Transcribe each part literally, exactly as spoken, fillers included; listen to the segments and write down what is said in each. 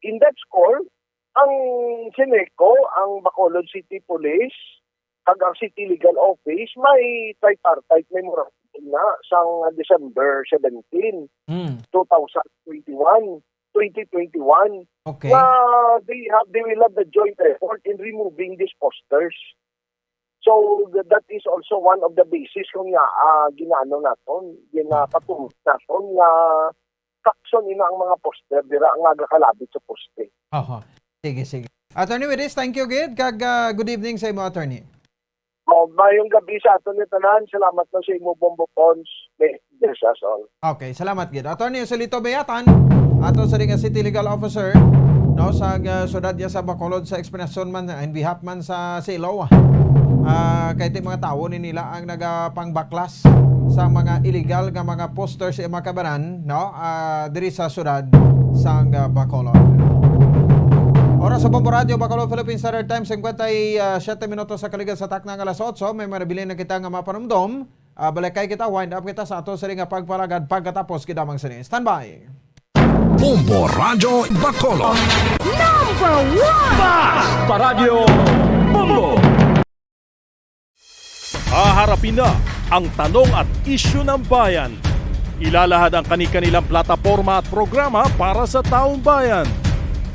In that score, ang Ceneco, ang Bacolod City Police, kag ang City Legal Office may tripartite memorandum na sang December seventeen, Mm. two thousand twenty-one, twenty twenty-one, Okay. na they have, they will have the joint effort in removing these posters. So, th-, that is also one of the basis kung nga, ah, ginaano naton, ginapatulog naton nga kakson ina ang mga poster dira nga gakalabit sa poste. Aha. Sige, sige. Attorney Wiris, thank you gid, kag, ah, good evening sa imo, attorney. Oh, mayong gabi sa aton ni tanan. Salamat na sa imo, Bombo Pons. May bless us all. Okay, salamat gid. Attorney Joselito Bayatan, ato sa nga City Legal Officer, no, sa, ah, siyudad niya sa Bacolod, sa explanation man, in behalf man sa silo, ah, kay ti mga tawo ni nila ang nagapangbaklas sa mga illegal nga mga poster sa mga kabanan, no, ah, diri sa siyudad sang, ah, Bacolod. Oras sa Bombo Radio, Bacolod, Philippine Standard Time, singkwenta y siete minutos sa kaligad sa takna nga alas otso. May mga nabilin na kita nga mapanumdom. Ah, balikay kita, wind up kita sa ato sini nga pagpalagad pagkatapos gid lamang sini. Standby. Bombo Radyo Bacolod. Number one! Basta Radyo Bombo! Haharapin na ang tanong at isyu ng bayan. Ilalahad ang kani-kanilang plataporma at programa para sa taong bayan.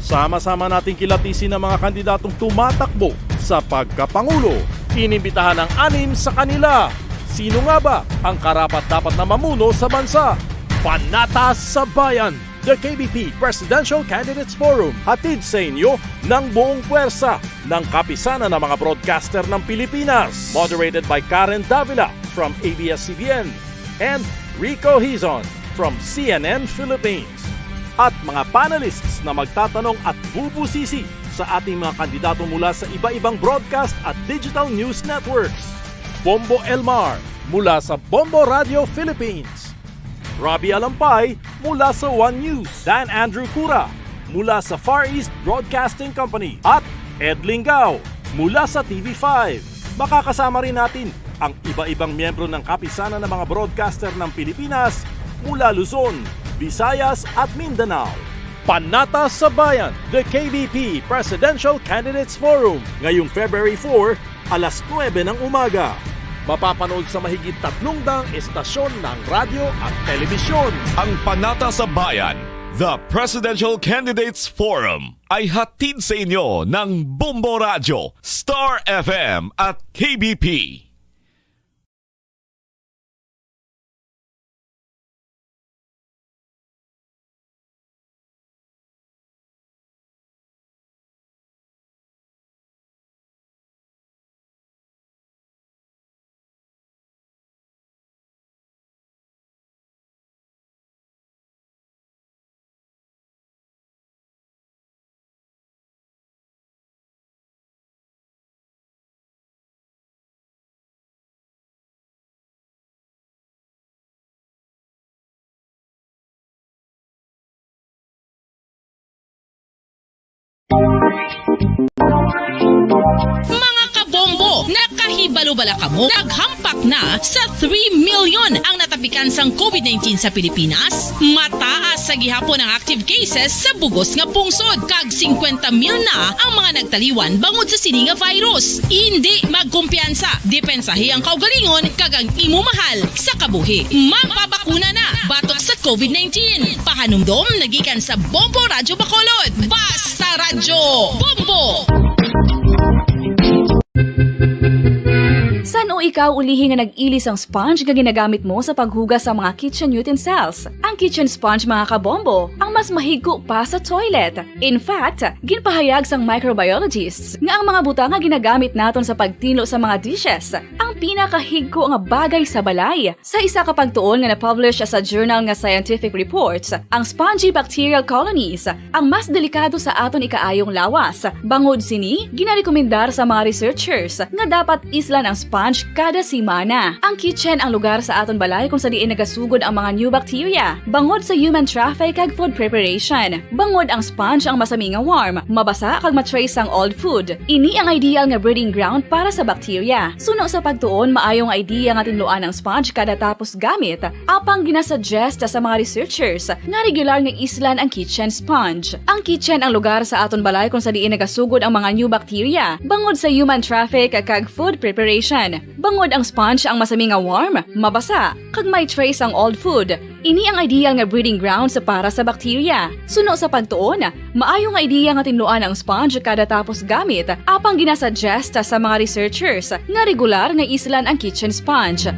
Sama-sama nating kilatisin ang mga kandidatong tumatakbo sa pagkapangulo. Inimbitahan ang anim sa kanila. Sino nga ba ang karapat-dapat na mamuno sa bansa? Panata sa Bayan, the K B P Presidential Candidates Forum, hatid sa inyo ng buong puwersa ng Kapisanan ng mga Broadcaster ng Pilipinas. Moderated by Karen Davila from A B S C B N and Rico Hizon from C N N Philippines. At mga panelists na magtatanong at bubusisi sa ating mga kandidato mula sa iba-ibang broadcast at digital news networks. Bombo Elmar mula sa Bombo Radio Philippines. Robbie Alampay mula sa One News, Dan Andrew Cura mula sa Far East Broadcasting Company, at Ed Lingao mula sa T V five. Makakasama rin natin ang iba-ibang miyembro ng Kapisanan ng mga Broadcaster ng Pilipinas mula Luzon, Visayas, at Mindanao. Panata sa Bayan, the K B P Presidential Candidates Forum, ngayong February four, alas nuebe ng umaga. Mapapanood sa mahigit tatlong daang estasyon ng radyo at telebisyon. Ang Panata sa Bayan, the Presidential Candidates Forum, ay hatid sa inyo ng Bombo Radyo, Star F M at K B P. Mga kabombo, nakahibalo bala kamo? Naghampak na sa three million ang natapikan sang COVID nineteen sa Pilipinas. Mataas sa gihapon ang active cases sa bugos nga pungsod, kag singkwenta mil na ang mga nagtaliwan bangod sa sini nga virus. Indi magkumpiyansa, depensahi ang kaugalingon kag ang imo mahal sa kabuhi. Magpabakuna na batok sa COVID nineteen. Pahanumdom nagikan sa Bombo Radyo Bacolod. Basta Radyo Bombo! San-o ikaw ulihi nga nag-ili sang sponge nga ginagamit mo sa paghugas sa mga kitchen utensils? Ang kitchen sponge, mga kabombo, ang mas mahigko pa sa toilet. In fact, ginpahayag sang microbiologists nga ang mga butang nga ginagamit naton sa pagtinlo sa mga dishes ang pinakahigko nga bagay sa balay. Sa isa ka pagtuon nga na-publish sa journal nga Scientific Reports, ang spongy bacterial colonies ang mas delikado sa aton ikaayong lawas. Bangod sini, ginarekomendar sa mga researchers nga dapat islan ang sponge kada semana. Ang kitchen ang lugar sa aton balay kung sa diin nagasugod ang mga new bacteria, bangod sa human traffic kag food preparation. Bangod ang sponge ang masami nga warm, mabasa kag ma-trace sang old food. Ini ang ideal nga breeding ground para sa bacteria. Suno sa pagtuon Tuon, maayo nga idea nga tinluan ang sponge kada tapos gamit. Apang ginasuggest sa mga researchers nga regular nga islan ang kitchen sponge. Ang kitchen ang lugar sa aton balay kung sa diin nagasugod ang mga new bacteria bangod sa human traffic kag food preparation. Bangod ang sponge ang masami nga warm, mabasa, kag may trace ang old food. Ini ang ideal nga breeding grounds para sa bakterya. Suno sa pagtuon, maayo nga ideya nga tinluan ang sponge kada tapos gamit, apang ginasuggest sa mga researchers nga regular nga islan ang kitchen sponge.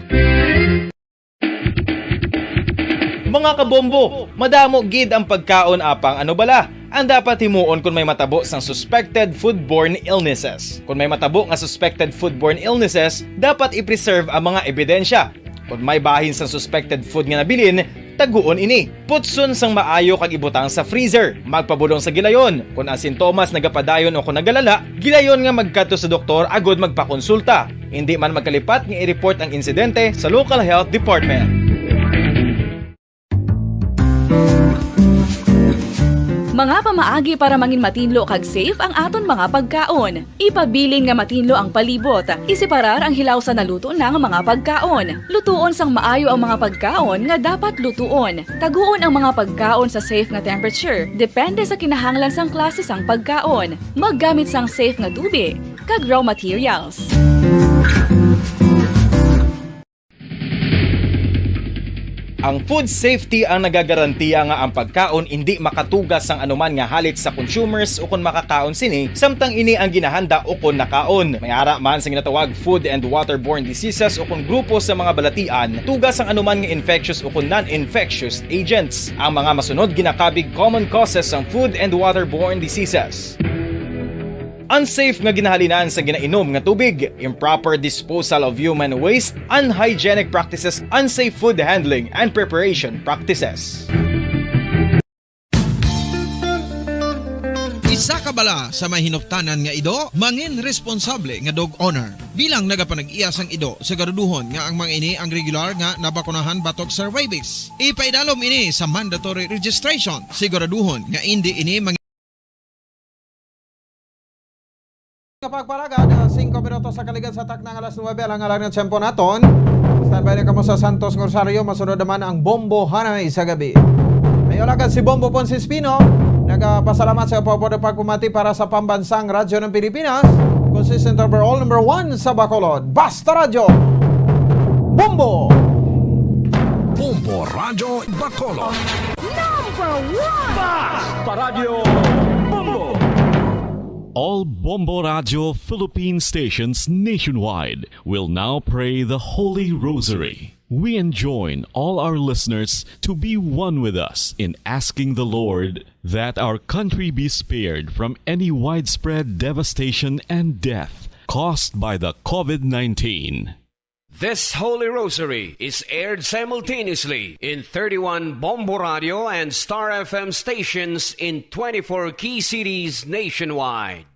Mga kabombo, madamo gid ang pagkaon, apang ano bala ang dapat himuon kon may matabo sang suspected foodborne illnesses? Kon may matabo nga suspected foodborne illnesses, dapat i-preserve ang mga ebidensya. Kon may bahin sang suspected food nga nabilin, taguon ini. Putson sang maayo kag ibutang sa freezer. Magpabulong sa gilayon. Kon ang sintomas nagapadayon o kon nagalala, gilayon nga magkadto sa doktor agud magpakonsulta. Indi man magkalipat nga i-report ang insidente sa local health department. Mga pamaagi para mangin matinlo kag safe ang aton mga pagkaon. Ipabilin nga matinlo ang palibot. Iseparar ang hilaw sa naluto na nga mga pagkaon. Lutuon sang maayo ang mga pagkaon nga dapat lutuon. Taguon ang mga pagkaon sa safe nga temperature, depende sa kinahanglan sang klase sang pagkaon. Maggamit sang safe nga tubi kag raw materials. Ang food safety ang nagagarantiya nga ang pagkaon indi makatuga sang anuman nga halit sa consumers ukon makakaon sini, samtang ini ang ginahanda ukon nakaon. May ara man sa ginatawag food and waterborne diseases ukon grupo sa mga balatian, tuga sang anuman nga infectious ukon non-infectious agents. Ang mga masunod ginakabig common causes sang food and waterborne diseases. Unsafe nga ginahalinan sa ginainom nga tubig, improper disposal of human waste, unhygienic practices, unsafe food handling and preparation practices. Isa ka bala sa may hinuptanan nga ido, mangin responsable nga dog owner. Bilang nagapanag-iya sang ido, siguraduhon nga ang mga ini ang regular nga nabakunahan batok sa rabies. Ipaidalom ini sa mandatory registration. Siguraduhon nga indi ini mangin Kapagparagad, ah, singko minutos sa kaligan sa takna nga alas nuwebe, alang-alang nga tiyempo naton. Standby na kamo sa Santos nga Rosario, masunod naman ang Bombo Hanay sa gabi. Ay, wala kan si Bombo Ponce Espino, nagapasalamat sa pagpapod pagpamati para sa pambansang radyo ng Pilipinas, consistent overall number one sa Bacolod. Basta Radyo, Bombo! Bombo Radyo Bacolod. Number one! Basta Radyo Bombo! All Bombo Radio Philippine stations nationwide will now pray the Holy Rosary. We enjoin all our listeners to be one with us in asking the Lord that our country be spared from any widespread devastation and death caused by the COVID nineteen. This Holy Rosary is aired simultaneously in thirty-one Bombo Radio and Star F M stations in twenty-four key cities nationwide.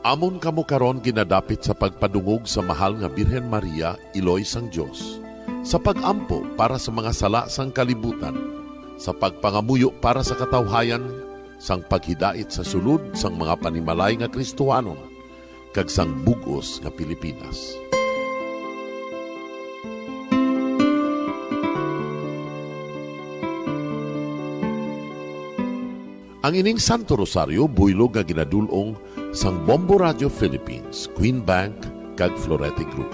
Amon kamo karon ginadapit sa pagpadungog sa mahal nga Birhen Maria, Iloy sang Dios, sa pag-ampo para sa mga sala sang kalibutan, sa pagpangamuyo para sa katawhayan, sang paghidait sa sulod sang mga panimalay nga Kristohanon, kag sang bug-os nga Pilipinas. Ang ining Santo Rosario buylog nga ginadul-ong sang Bombo Radio Philippines, Queen Bank, kag Florete Group.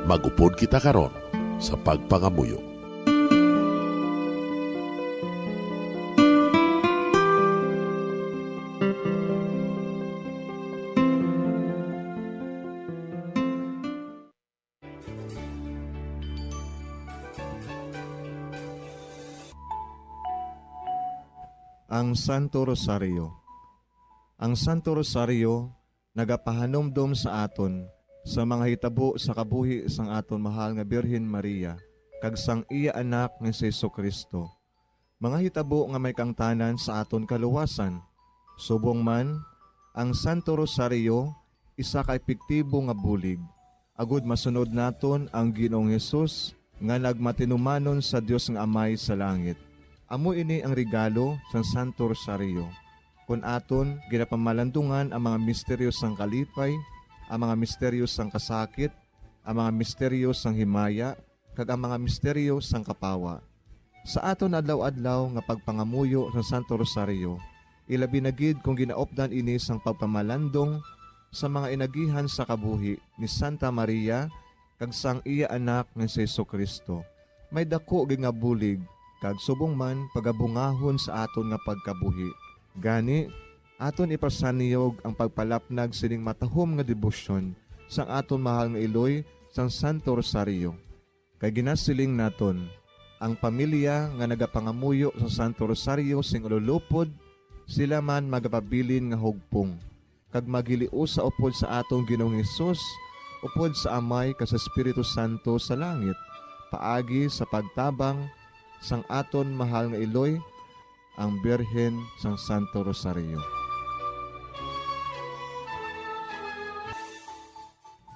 Mag-upod kita karon sa pagpangamuyo. Ang Santo Rosario. Ang Santo Rosario nagapahanumdom sa aton sa mga hitabo sa kabuhi sang aton mahal nga Birhen Maria kag sang iya Anak nga si Jesu-Cristo, mga hitabo nga may kaangtanan sa aton kaluwasan. Subong man, ang Santo Rosario isa ka epektibo nga bulig, agud masunod naton ang Ginoong Hesus nga nagmatinumanon sa Dios nga Amay sa langit. Amo ini ang regalo sang Santo Rosario. Kon aton ginapamalandungan ang mga misteryo sang kalipay, ang mga misteryo sang kasakit, ang mga misteryo sang himaya, kag ang mga misteryo sang kapawa. Sa aton adlaw-adlaw nga pagpangamuyo sa Santo Rosario, ilabi na gid kon ginaupdan ini sang pagpamalandong sa mga inagihan sa kabuhi ni Santa Maria kag sang iya Anak nga si Jesu-Cristo, may daku gid nga bulig kag subong man pagabungahon sa aton nga pagkabuhi. Gani, aton ipasanyog ang pagpalapnag sining matahom nga debosyon sang aton mahal nga iloy sang Santo Rosario. Kay ginasiling naton, ang pamilya nga nagapangamuyo sa Santo Rosario sing ululupod, sila man magapabilin nga hugpong, kag maghiliusa upod sa aton Ginoong Hesus, upod sa Amay kag sa Espiritu Santo sa langit, paagi sa pagtabang sang aton mahal nga iloy, ang Birhen sang Santo Rosario.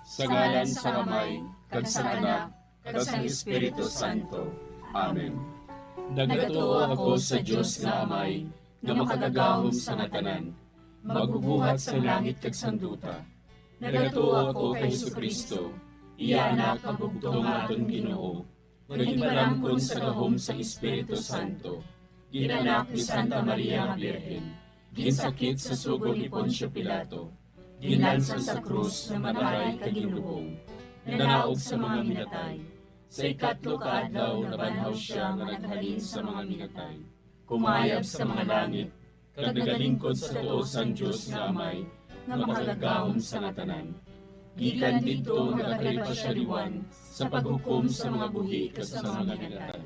Sa ngalan sang Amay, kag sang Anak, kag sang Espiritu Santo. Amen. Nagatuo ako sa Dios nga Amay, nga makagagahom sa nga tanan, magbubuhat sang langit kag sang duta. Nagatuo ako kay Jesu-Cristo, iya Anak nga bugtong nga aton Ginoo, nga ginpalamkon sa gahom sang Espiritu Santo, ginanak ni Santa Maria nga Birhen, ginsakit sa sugo ni Poncio Pilato, ginlansang sa krus, namatay kag ginlubong, nanaog sa mga minatay. Sa ikatlo ka adlaw nabanhaw sia nga naghalin sa mga minatay, kumayab sa mga langit, kag nagalingkod sa tuo sang Dios nga Amay, nga makagagahom sa nga tanan. Gikan didto magakalipa sia liwan sa paghukom sa mga buhi kag sa mga minatay.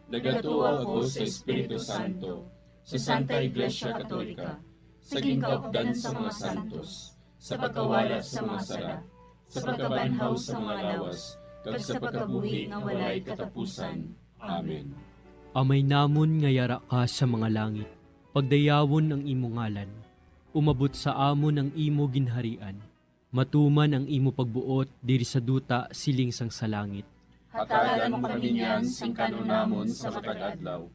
Nagatuo ako sa Espiritu Santo, sa Santa Iglesia Katolika, sa ginkaupdan sa mga santos, sa pagkawala sa mga sala, sa pagkabanhaw sa mga lawas, kag sa pagkabuhi nga walay katapusan. Amen. Amay namon nga yara ka sa mga langit, pagdayawon ang imo ngalan. Umabot sa amon ang imo ginharian. Matuman ang imo pagbuot diri sa duta siling sang sa langit. Hatagan mo kami niyan sing kan-on namon sa matag adlaw,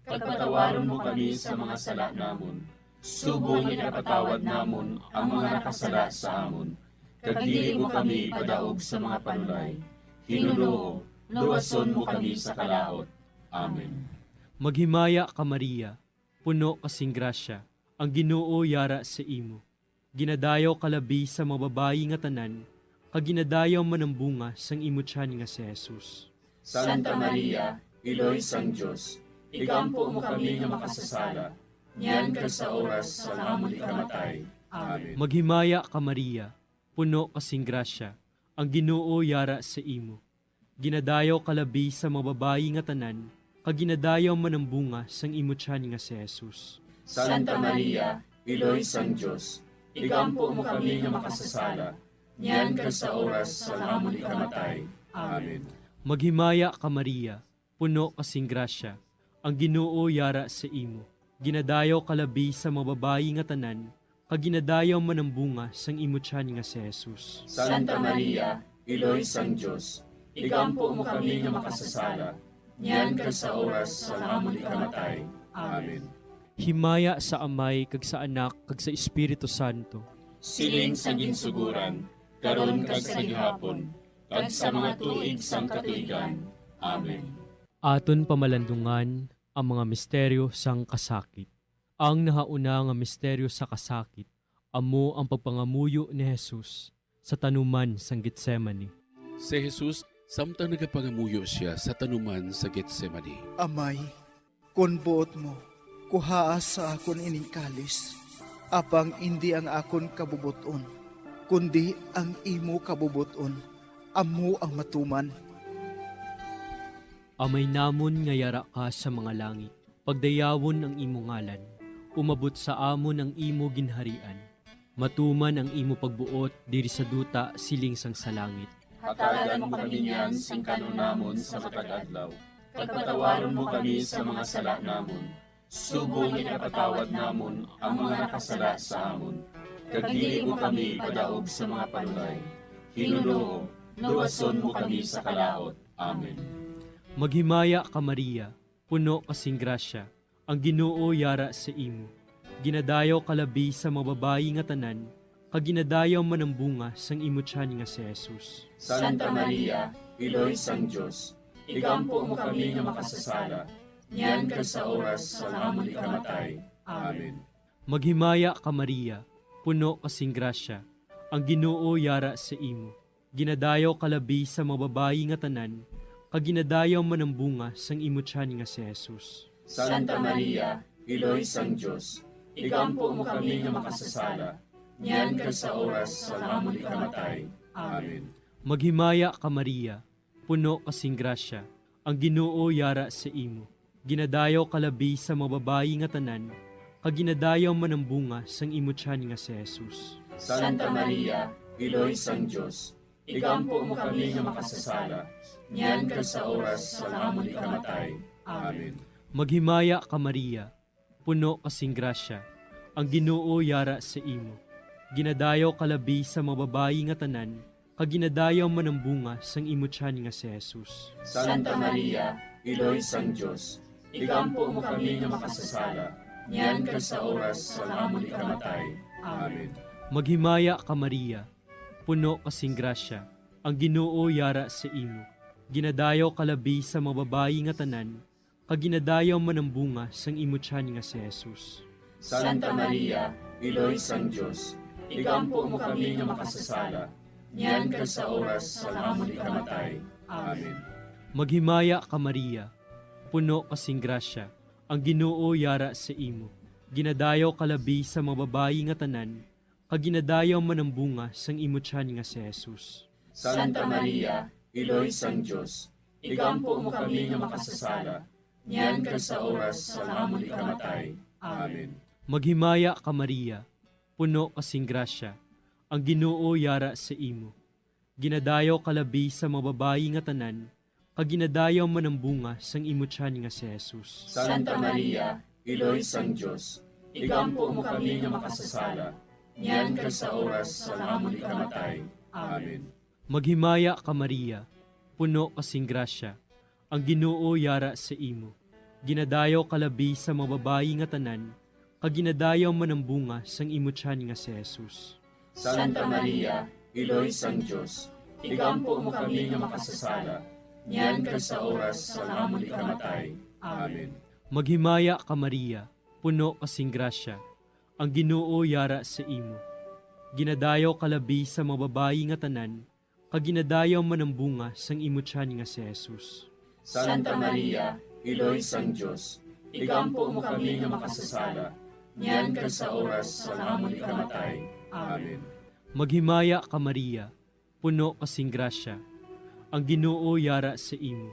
kag patawaron mo kami sa mga sala namon, subong nga ginapatawad namon ang mga nakasala sa amon, kag dili mo kami ipadaog sa mga panulay. Hinunoo, luwason mo kami sa kalaut. Amen. Maghimaya ka, Maria, puno ka sing grasya, ang Ginoo yara sa imo. Ginadayaw ka labi sa mga babayi nga tanan, kag ginadayaw man ang bunga sang imo tiyan nga si Jesus. Santa Maria, Iloy sang Dios, igampo mo kami nga makasasala, niyan kag sa oras sang amon ikamatay. Amen. Maghimaya ka, Maria, puno ka sing grasya, ang Ginoo yara sa imo. Ginadayaw ka labi sa mga babayi nga tanan, kag ginadayaw man ang bunga sang imo tiyan nga si Jesus. Santa Maria, Iloy sang Dios, igampo mo kami nga makasasala, niyan kag sa oras sang amon ikamatay. Amen. Maghimaya ka, Maria, puno ka sing grasya, ang Ginoo yara sa imo. Ginadayaw ka labi sa mga babayi nga tanan, kag ginadayaw man ang bunga sang imo tiyan nga si Jesus. Santa Maria, Iloy sang Dios, igampo mo kami nga makasasala, niyan kag sa oras sang amon ikamatay. Amen. Himaya sa Amay, kag sa Anak, kag sa Espiritu Santo. Siling sa ginsugoran, karon kag sa gihapon, kag sa mga tuig sang katuigan. Amen. Aton pamalandungan ang mga misteryo sang kasakit. Ang nahauna nga misteryo sa kasakit amo ang pagpangamuyo ni Jesus sa tanuman sang Getsemani. Si Jesus, samtang nagapangamuyo sia sa tanuman sa Getsemani. Amay, kon buot mo, kuhaa sa akon ining kalis, apang indi ang akon kabubot-on, kundi ang imo kabubot-on, amo ang matuman. Amay namon nga yara ka sa mga langit, pagdayawon ang imo ngalan. Umabot sa amon ang imo ginharian. Matuman ang imo pagbuot diri sa duta siling sang sa langit. Hatagan mo kami niyan sing kan-on namon sa matag adlaw, kag patawaron mo kami sa mga sala namon, Subong nga ginapatawad namon ang mga nakasala sa amon, kag dili mo kami ipadaog sa mga panulay. Ginoo, luwason mo kami sa kalaut. Amen. Maghimaya ka, Maria, puno ka sing grasya, ang Ginoo yara sa imo. Ginadayaw ka labi sa mga babayi nga tanan, kag ginadayaw man ang bunga sang imo tiyan nga si Jesus. Santa Maria, Iloy sang Dios, igampo mo kami nga makasasala, niyan kag sa oras sang amon ikamatay. Amen. Maghimaya ka, Maria, puno ka sing grasya, ang Ginoo yara sa imo. Ginadayaw ka labi sa mga babayi nga tanan, kag ginadayaw man ang bunga sang imo tiyan nga si Jesus. Santa Maria, Iloy sang Dios, igampo mo kami nga makasasala, niyan kag sa oras sang amon ikamatay. Amen. Maghimaya ka, Maria, puno ka sing grasya, ang Ginoo yara sa imo. Ginadayaw ka labi sa mga babayi nga tanan, kag ginadayaw man ang bunga sang imo tiyan nga si Jesus. Santa Maria, Iloy sang Dios, igampo mo kami nga makasasala, niyan kag sa oras sang amon ikamatay. Amen. Maghimaya ka, Maria, puno ka sing grasya, ang Ginoo yara sa imo. Ginadayaw ka labi sa mga babayi nga tanan, kag ginadayaw man ang bunga sang imo tiyan nga si Jesus. Santa Maria, Iloy sang Dios, igampo mo kami nga makasasala, niyan kag sa oras sang amon ikamatay. Amen. Maghimaya ka, Maria, puno ka sing grasya, ang Ginoo yara sa imo. Ginadayaw ka labi sa mga babayi nga tanan, kag ginadayaw man ang bunga sang imo tiyan nga si Jesus. Santa Maria, Iloy sang Dios, igampo mo kami nga makasasala, niyan kag sa oras sang amon ikamatay. Amen. Maghimaya ka, Maria, puno ka sing grasya, ang Ginoo yara sa imo. Ginadayaw ka labi sa mga babayi nga tanan, kag ginadayaw man ang bunga sang imo tiyan nga si Jesus. Santa Maria, Iloy sang Dios, igampo mo kami nga makasasala, niyan kag sa oras sang amon ikamatay. Amen. Maghimaya ka, Maria, puno ka sing grasya, ang Ginoo yara sa imo. Ginadayaw ka labi sa mga babayi nga tanan, kag ginadayaw man ang bunga sang imo tiyan nga si Jesus. Santa Maria, Iloy sang Dios, igampo mo kami nga makasasala, niyan kag sa oras sang amon ikamatay. Amen. Maghimaya ka, Maria, puno ka sing grasya, ang Ginoo yara sa imo. Ginadayaw ka labi sa mga babayi nga tanan, kag ginadayaw man ang bunga sang imo tiyan nga si Jesus. Santa Maria, Iloy sang Dios, igampo mo kami nga makasasala, niyan kag sa oras sang amon ikamatay. Amen. Maghimaya ka, Maria, puno ka sing grasya, ang Ginoo yara sa imo. Ginadayaw ka labi sa mga babayi nga tanan, kag ginadayaw man ang bunga sang imo tiyan nga si Jesus. Santa Maria, Iloy sang Dios, igampo mo kami nga makasasala, niyan kag sa oras sang amon ikamatay. Amen. Maghimaya ka, Maria, puno ka sing grasya, ang Ginoo yara sa imo.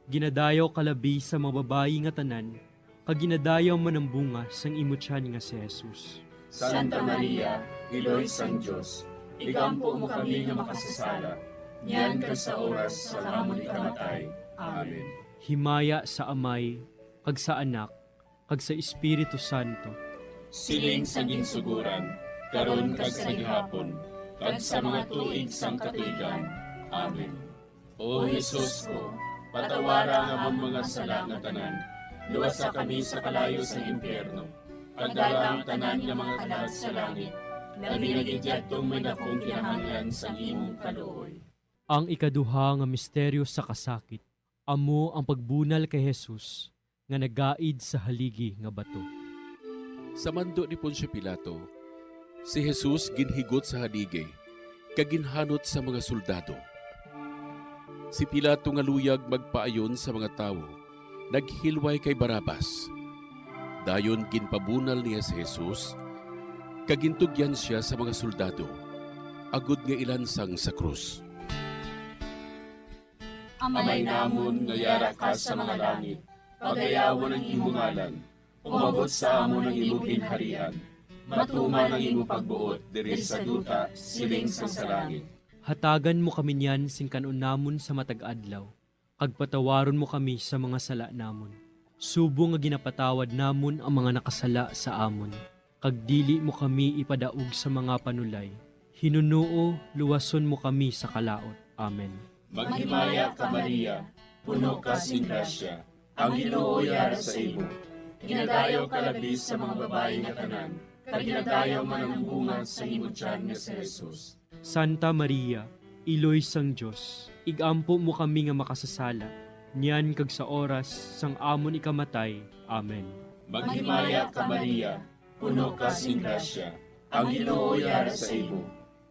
Ginadayaw ka labi sa mga babayi nga tanan, kag ginadayaw man ang bunga sang imo tiyan nga si Jesus. Santa Maria, Iloy sang Dios, igampo mo kami nga makasasala, niyan kag sa oras sang amon ikamatay. Amen. Himaya sa Amay, kag sa Anak, kag sa Espiritu Santo. Siling sa ginsuguran, karon kag sa gihapon, kag sa mga tuig sang katuigan. Amen. O Jesus ko, patawara ang amon mga sala nga tanan, luwasa kami sa kalayo sa impyerno, kag dala ang tanan nga mga kalag sa langit, labi na gid yadtong may dakong kinahanglan sang imong kaluoy. Ang ikaduha nga misteryo sa kasakit, amo ang pagbunal kay Jesus nga nagaid sa haligi nga bato. Sa mando ni Poncio Pilato, si Jesus ginhigot sa haligi kag ginhanot sa mga soldado. Si Pilato nga luyag magpaayon sa mga tawo, naghilway kay Barrabas. Dayon ginpabunal niya si Jesus, kag gintugyan sia sa mga soldado, agod nga ilansang sa krus. Amay namon nga yara ka sa mga langit, pagayawon ang imo ngalan. Umabot sa amon ang imo ginharian. Matuman ang imo pagbuot diri sa duta, siling sang sa langit. Hatagan mo kami niyan sing kan-on namon sa matag adlaw, kag patawaron mo kami sa mga sala namon, Subong nga ginapatawad namon ang mga nakasala sa amon, kag dili mo kami ipadaog sa mga panulay, hinunoo, luwason mo kami sa kalaut. Amen. Maghimaya ka, Maria, puno ka sing grasya, ang Ginoo yara sa imo. Ginadayaw ka labis sa mga babayi nga tanan, kag ginadayaw man ang bunga sang imo tiyan nga si Jesus. Santa Maria, Iloy sang Dios, ig-ampo mo kami nga makasasala, niyan kag sa oras sang amon ikamatay. Amen. Maghimaya ka, Maria, puno ka sing grasya, ang Ginoo yara sa imo.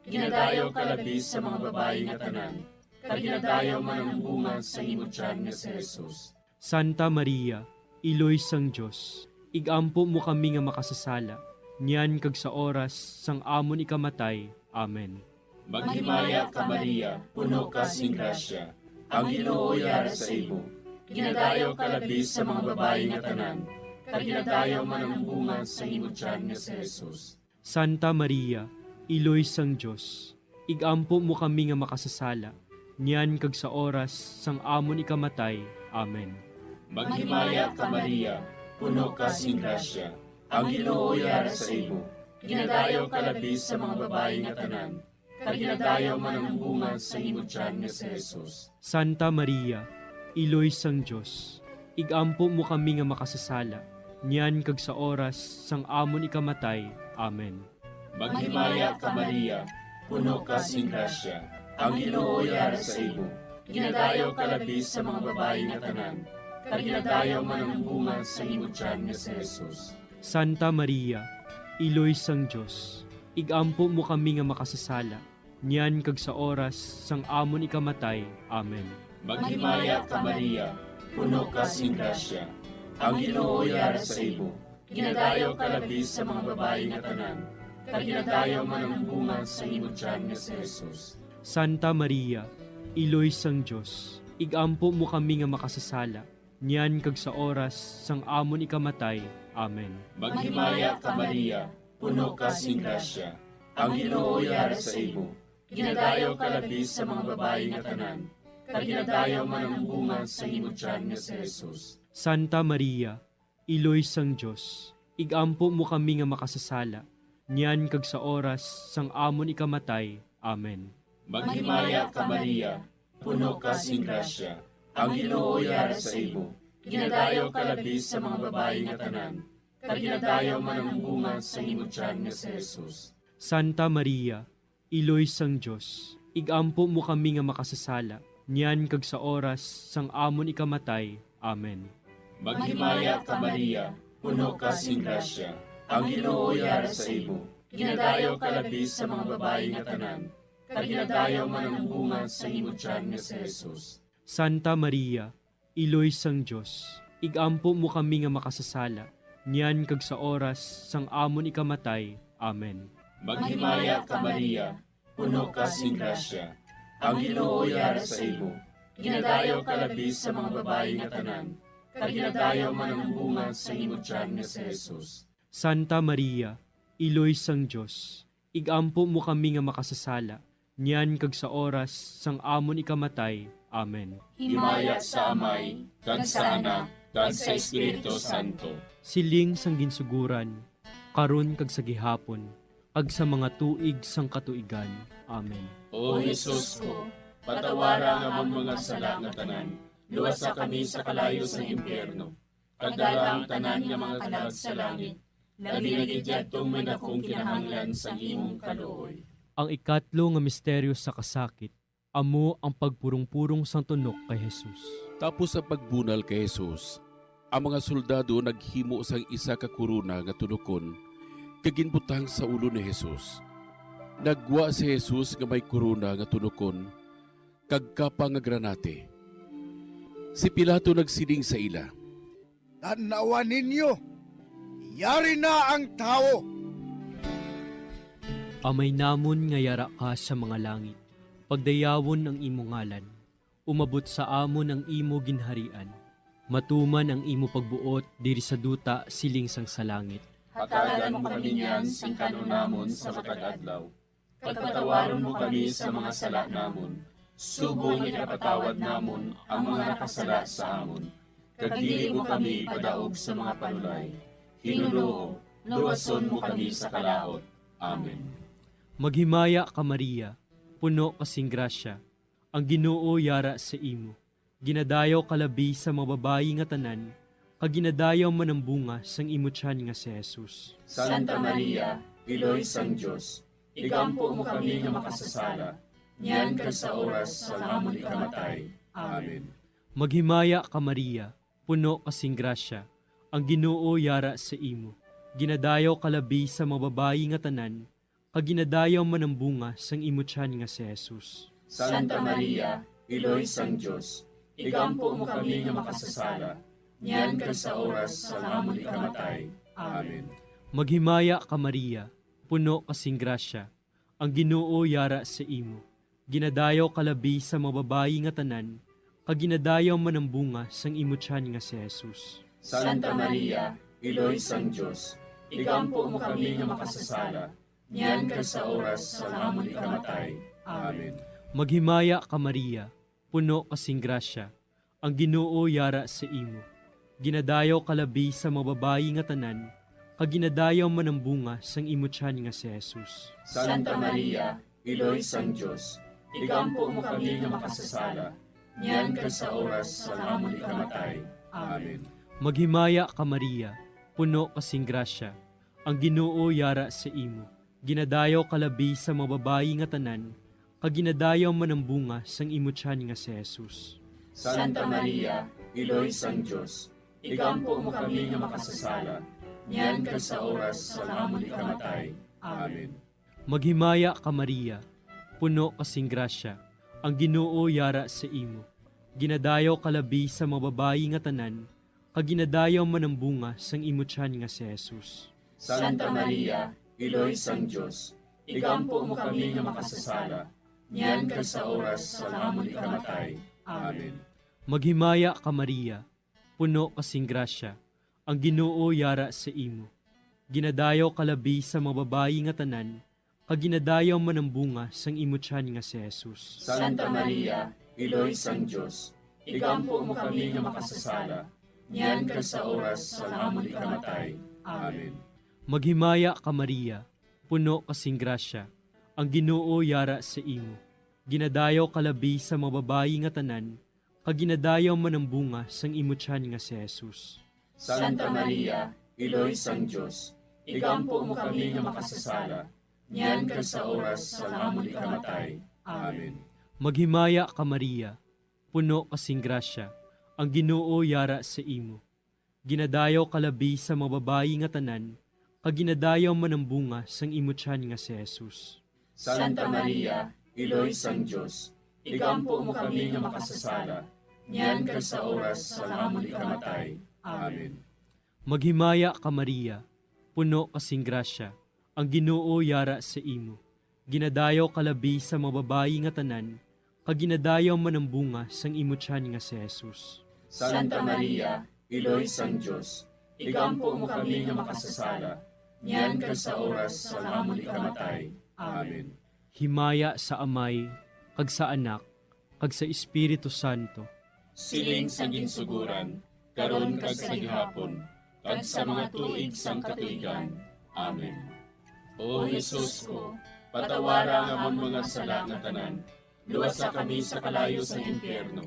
Ginadayaw ka labis sa mga babayi nga tanan, kag ginadayaw man ang bunga sang imo tiyan nga si Jesus. Santa Maria, Iloy sang Dios, ig-ampo mo kami nga makasasala, niyan kag sa oras sang amon ikamatay. Amen. Maghimaya ka, Maria, puno ka sing grasya, ang Ginoo yara sa imo. Ginadayaw ka labis sa mga babayi nga tanan, kag ginadayaw man ang bunga sang imo tiyan nga si Jesus. Santa Maria, Iloy sang Dios, ig-ampo mo kami nga makasasala, niyan kag sa oras sang amon ikamatay. Amen. Maghimaya ka, Maria, puno ka sing grasya, ang Ginoo yara sa imo. Ginadayaw ka labis sa mga babayi nga tanan, kag ginadayaw man ang bunga sang imo tiyan nga si Jesus. Santa Maria, Iloy sang Dios, ig-ampo mo kami nga makasasala, niyan kag sa oras sang amon ikamatay. Amen. Maghimaya ka, Maria, puno ka sing grasya, ang Ginoo yara sa imo. Ginadayaw ka labis sa mga babayi nga tanan, kag ginadayaw man ang bunga sang imo tiyan nga si Jesus. Santa Maria, Iloy sang Dios, ig-ampo mo kami nga makasasala, niyan kag sa oras sang amon ikamatay. Amen. Maghimaya ka, Maria, puno ka sing grasya, ang Ginoo yara sa imo. Ginadayaw ka labis sa mga babayi nga tanan, kag ginadayaw man ang bunga sang imo tiyan nga si Jesus. Santa Maria, Iloy sang Dios, ig-ampo mo kami nga makasasala, niyan kag sa oras sang amon ikamatay. Amen. Maghimaya ka, Maria, puno ka sing grasya, ang Ginoo yara sa imo. Ginadayaw ka labis sa mga babayi nga tanan, kag ginadayaw man ang bunga sang imo tiyan nga si Jesus. Santa Maria, Iloy sang Dios, ig-ampo mo kami nga makasasala, niyan kag sa oras sang amon ikamatay. Amen. Maghimaya ka, Maria, puno ka sing grasya, ang Ginoo yara sa imo. Ginadayaw ka labis sa mga babayi nga tanan, kag ginadayaw man ang bunga sang imo tiyan nga si Jesus. Santa Maria, Iloy sang Dios, ig-ampo mo kami nga makasasala, niyan kag sa oras sang amon ikamatay. Amen. Maghimaya ka, Maria, puno ka sing grasya, ang Ginoo yara sa imo. Ginadayaw ka labis sa mga babayi nga tanan, kag ginadayaw man ang bunga sang imo tiyan nga si Jesus. Santa Maria, Iloy sang Dios, ig-ampo mo kami nga makasasala, niyan kag sa oras sang amon ikamatay. Amen. Maghimaya ka, Maria, puno ka sing grasya, ang Ginoo yara sa imo. Ginadayaw ka labis sa mga babayi nga tanan, kag ginadayaw man ang bunga sang imo tiyan nga si Jesus. Santa Maria, Iloy sang Dios, ig-ampo mo kami nga makasasala, niyan kag sa oras sang amon ikamatay. Amen. Himaya sa Amay, kag sa Anak, kag sa Espiritu Santo. Siling sang ginsuguran, karon kag sa gihapon, kag sa mga tuig sang katuigan. Amen. O Jesus ko, patawara ang amon mga sala nga tanan, luwasa kami sa kalayo sang impyerno, kag dala ang tanan nga mga kalag sa langit, labi na gid yadtong may dakong kinahanglan sang imong kaluoy. Ang ikatlo nga misteryo sa kasakit, amo ang pagpurong-purong sang tunok kay Jesus. Tapos sa pagbunal kay Jesus, ang mga soldado naghimo sang isa ka korona nga tunokon kag ginbutang sa ulo ni Jesus. Naggwa si Jesus nga may korona nga tunokon kag kapa nga granate. Si Pilato nagsiling sa ila, "Tan-awa ninyo, yari na ang tawo." Amay namon nga yara ka sa mga langit, pagdayawon ang imo ngalan. Umabot sa amon ang imo ginharian. Matuman ang imo pagbuot diri sa duta siling sang sa langit. Hatagan mo kami niyan sing kan-on namon sa matag adlaw. Kag patawaron mo kami sa mga sala namon, subong nga ginapatawad namon ang mga nakasala sa amon. kag dili mo kami ipadaog sa mga panulay. Ginoo, luwason mo kami sa kalaut. Amen. Maghimaya ka, Maria, puno ka sing grasya, ang Ginoo yara sa imo. Ginadayaw ka labi sa mga babayi nga tanan, kag ginadayaw man ang bunga sang imo tiyan nga si Jesus. Santa Maria, Iloy sang Dios, igampo mo kami nga makasasala, niyan kag sa oras sang amon ikamatay. Amen. Maghimaya ka, Maria, puno ka sing grasya, ang Ginoo yara sa imo. Ginadayaw ka labi sa mga babayi nga tanan, kag ginadayaw man ang bunga sang imo tiyan nga si Jesus. Santa Maria, Iloy sang Dios, igampo mo kami nga makasasala, niyan kag sa oras sang amon ikamatay. Amen. Maghimaya ka, Maria, puno ka sing grasya, ang Ginoo yara sa imo. Ginadayaw ka labi sa mga babayi nga tanan, kag ginadayaw man ang bunga sang imo tiyan nga si Jesus. Santa Maria, Iloy sang Dios, igampo mo kami nga makasasala, niyan kag sa oras sang amon ikamatay. Amen. Maghimaya ka, Maria, puno ka sing grasya, ang Ginoo yara sa imo. Ginadayaw ka labi sa mga babayi nga tanan, kag ginadayaw man ang bunga sang imo tiyan nga si Jesus. Santa Maria, Iloy sang Dios, igampo mo kami nga makasasala, niyan kag sa oras sang amon ikamatay. Amen. Maghimaya ka, Maria, puno ka sing grasya, ang Ginoo yara sa imo. Ginadayaw ka labi sa mga babayi nga tanan, kag ginadayaw man ang bunga sang imo tiyan nga si Jesus. Santa Maria, Iloy sang Dios, igampo mo kami nga makasasala, niyan kag sa oras sang amon ikamatay. Amen. Maghimaya ka, Maria, puno ka sing grasya, ang Ginoo yara sa imo. Ginadayaw ka labi sa mga babayi nga tanan, kag ginadayaw man ang bunga sang imo tiyan nga si Jesus. Santa Maria, Iloy sang Dios, igampo mo kami nga makasasala, niyan kag sa oras sang amon ikamatay. Amen. Maghimaya ka, Maria, puno ka sing grasya, ang Ginoo yara sa imo. Ginadayaw ka labi sa mga babayi nga tanan, kag ginadayaw man ang bunga sang imo tiyan nga si Jesus. Santa Maria, Iloy sang Dios, igampo mo kami nga makasasala, niyan kag sa oras sang amon ikamatay. Amen. Maghimaya ka, Maria, puno ka sing grasya, ang Ginoo yara sa imo. Ginadayaw ka labi sa mga babayi nga tanan, kag ginadayaw man ang bunga sang imo tiyan nga si Jesus. Santa Maria, Iloy sang Dios, igampo mo kami nga makasasala, niyan kag sa oras sang amon ikamatay. Amen. Maghimaya ka, Maria, puno ka sing grasya, ang Ginoo yara sa imo. Ginadayaw ka labi sa mga babayi nga tanan, kag ginadayaw man ang bunga sang imo tiyan nga si Jesus. Santa Maria, Iloy sang Dios, igampo mo kami nga makasasala, niyan kag sa oras sang amon ikamatay. Amen. Maghimaya ka, Maria, puno ka sing grasya, ang Ginoo yara sa imo. Ginadayaw ka labi sa mga babayi nga tanan, kag ginadayaw man ang bunga sang imo tiyan nga si Jesus. Santa Maria, Iloy sang Dios, igampo mo kami nga makasasala, niyan kag sa oras sang amon ikamatay. Amen. Himaya sa Amay, kag sa Anak, kag sa Espiritu Santo. Siling sa ginsuguran, karon kag sa gihapon, kag sa mga tuig sang katuigan. Amen. O Jesus ko, patawara ang amon mga sala nga tanan, luwasa kami sa kalayo sang impyerno,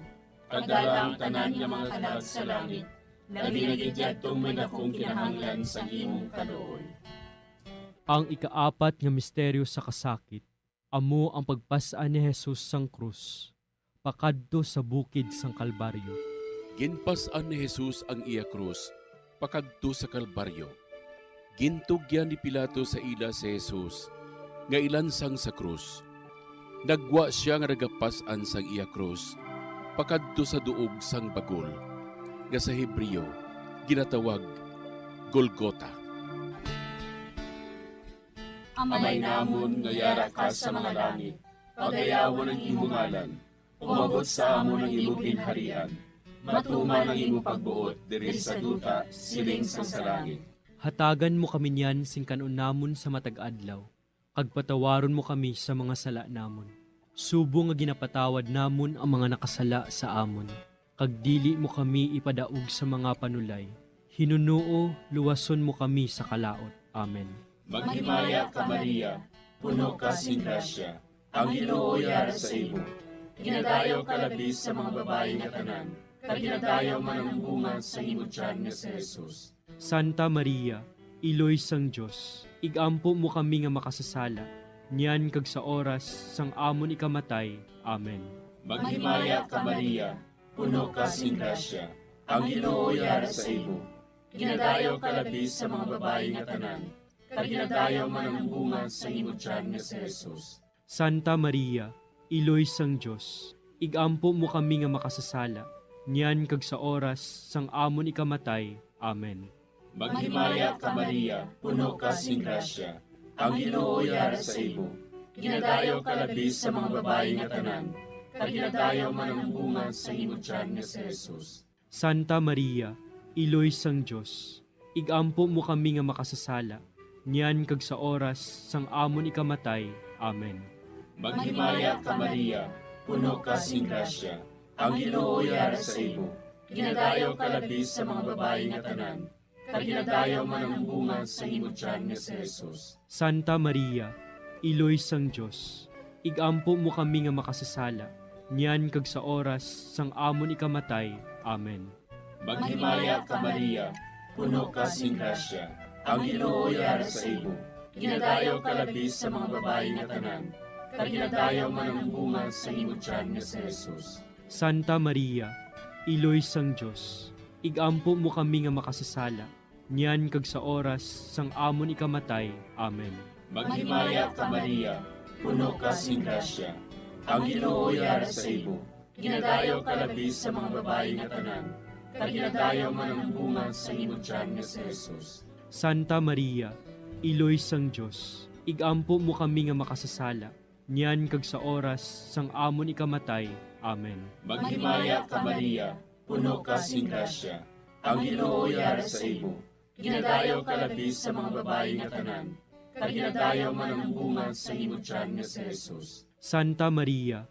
kag dala ang tanan nga mga kalag sa langit, labi na gid yadtong may dakong kinahanglan sang imong kaluoy. Ang ikaapat nga misteryo sa kasakit, amo ang pagpas-an ni Jesus sang krus pakadto sa bukid sang Kalbaryo. Ginpas-an ni Jesus ang iya krus pakadto sa Kalbaryo. Gintugyan ni Pilato sa ila si Jesus nga ilansang sa krus. Nagwa sia nga nagapas-an sang iya krus pakadto sa duog sang bagol, nga sa Hebreo ginatawag Golgota. Amay namon nga yara ka sa mga langit, pagayawan ang imo ngalan. Umabot sa amon ang imo ginharian. Matuman ang imo pagbuot diri sa duta, siling sang sa langit. Hatagan mo kami niyan sing kan-on namon sa matag adlaw, kag patawaron mo kami sa mga sala namon, subong nga ginapatawad namon ang mga nakasala sa amon. kag dili mo kami ipadaog sa mga panulay. Hinunoo, luwason mo kami sa kalaut. Amen. Maghimaya ka, Maria, puno ka sing grasya, ang Ginoo yara sa imo. Ginadayaw ka labi sa mga babayi nga tanan, kag ginadayaw man ang bunga sa imo tiyan nga si Jesus. Santa Maria, Iloy sang Dios, ig-ampo mo kami nga makasasala, niyan kag sa oras sang amon ikamatay. Amen. Maghimaya ka, Maria, puno ka sing grasya, ang Ginoo yara sa imo. Ginadayaw ka labi sa mga babayi nga tanan, kag ginadayaw man ang bunga sa imo tiyan nga si Jesus. Santa Maria, Iloy sang Dios, ig-ampo mo kami nga makasasala, niyan kag sa oras sang amon ikamatay. Amen. Maghimaya ka, Maria, puno ka sing grasya, ang Ginoo yara sa imo. Ginadayaw ka labi sa mga babayi nga tanan, kag ginadayaw man ang bunga sa imo tiyan nga si Jesus. Santa Maria, Iloy sang Dios, ig-ampo mo kami nga makasasala, niyan kag sa oras sang amon ikamatay. Amen. Maghimaya ka, Maria, puno ka sing grasya, ang Ginoo yara sa imo. Ginadayaw ka labi sa mga babayi nga tanan, kag ginadayaw man ang bunga sa imo tiyan nga si Jesus. Santa Maria, Iloy sang Dios, ig-ampo mo kami nga makasasala, niyan kag sa oras sang amon ikamatay. Amen. Maghimaya ka, Maria, puno ka sing grasya, ang Ginoo yara sa imo. Ginadayaw ka labi sa mga babayi nga tanan, kag ginadayaw man ang bunga sa imo tiyan nga si Jesus. Santa Maria, Iloy sang Dios, ig-ampo mo kami nga makasasala, niyan kag sa oras sang amon ikamatay. Amen. Maghimaya ka, Maria, puno ka sing grasya, ang Ginoo yara sa imo. Ginadayaw ka labi sa mga babayi nga tanan, kag ginadayaw man ang bunga sa imo tiyan nga si Jesus. Santa Maria, Iloy sang Dios, ig-ampo mo kami nga makasasala, niyan kag sa oras sang amon ikamatay. Amen. Maghimaya ka, Maria, puno ka sing grasya, ang Ginoo yara sa imo. Ginadayaw ka labi sa mga babayi nga tanan, kag ginadayaw man ang bunga sa imo tiyan nga si Jesus. Santa Maria,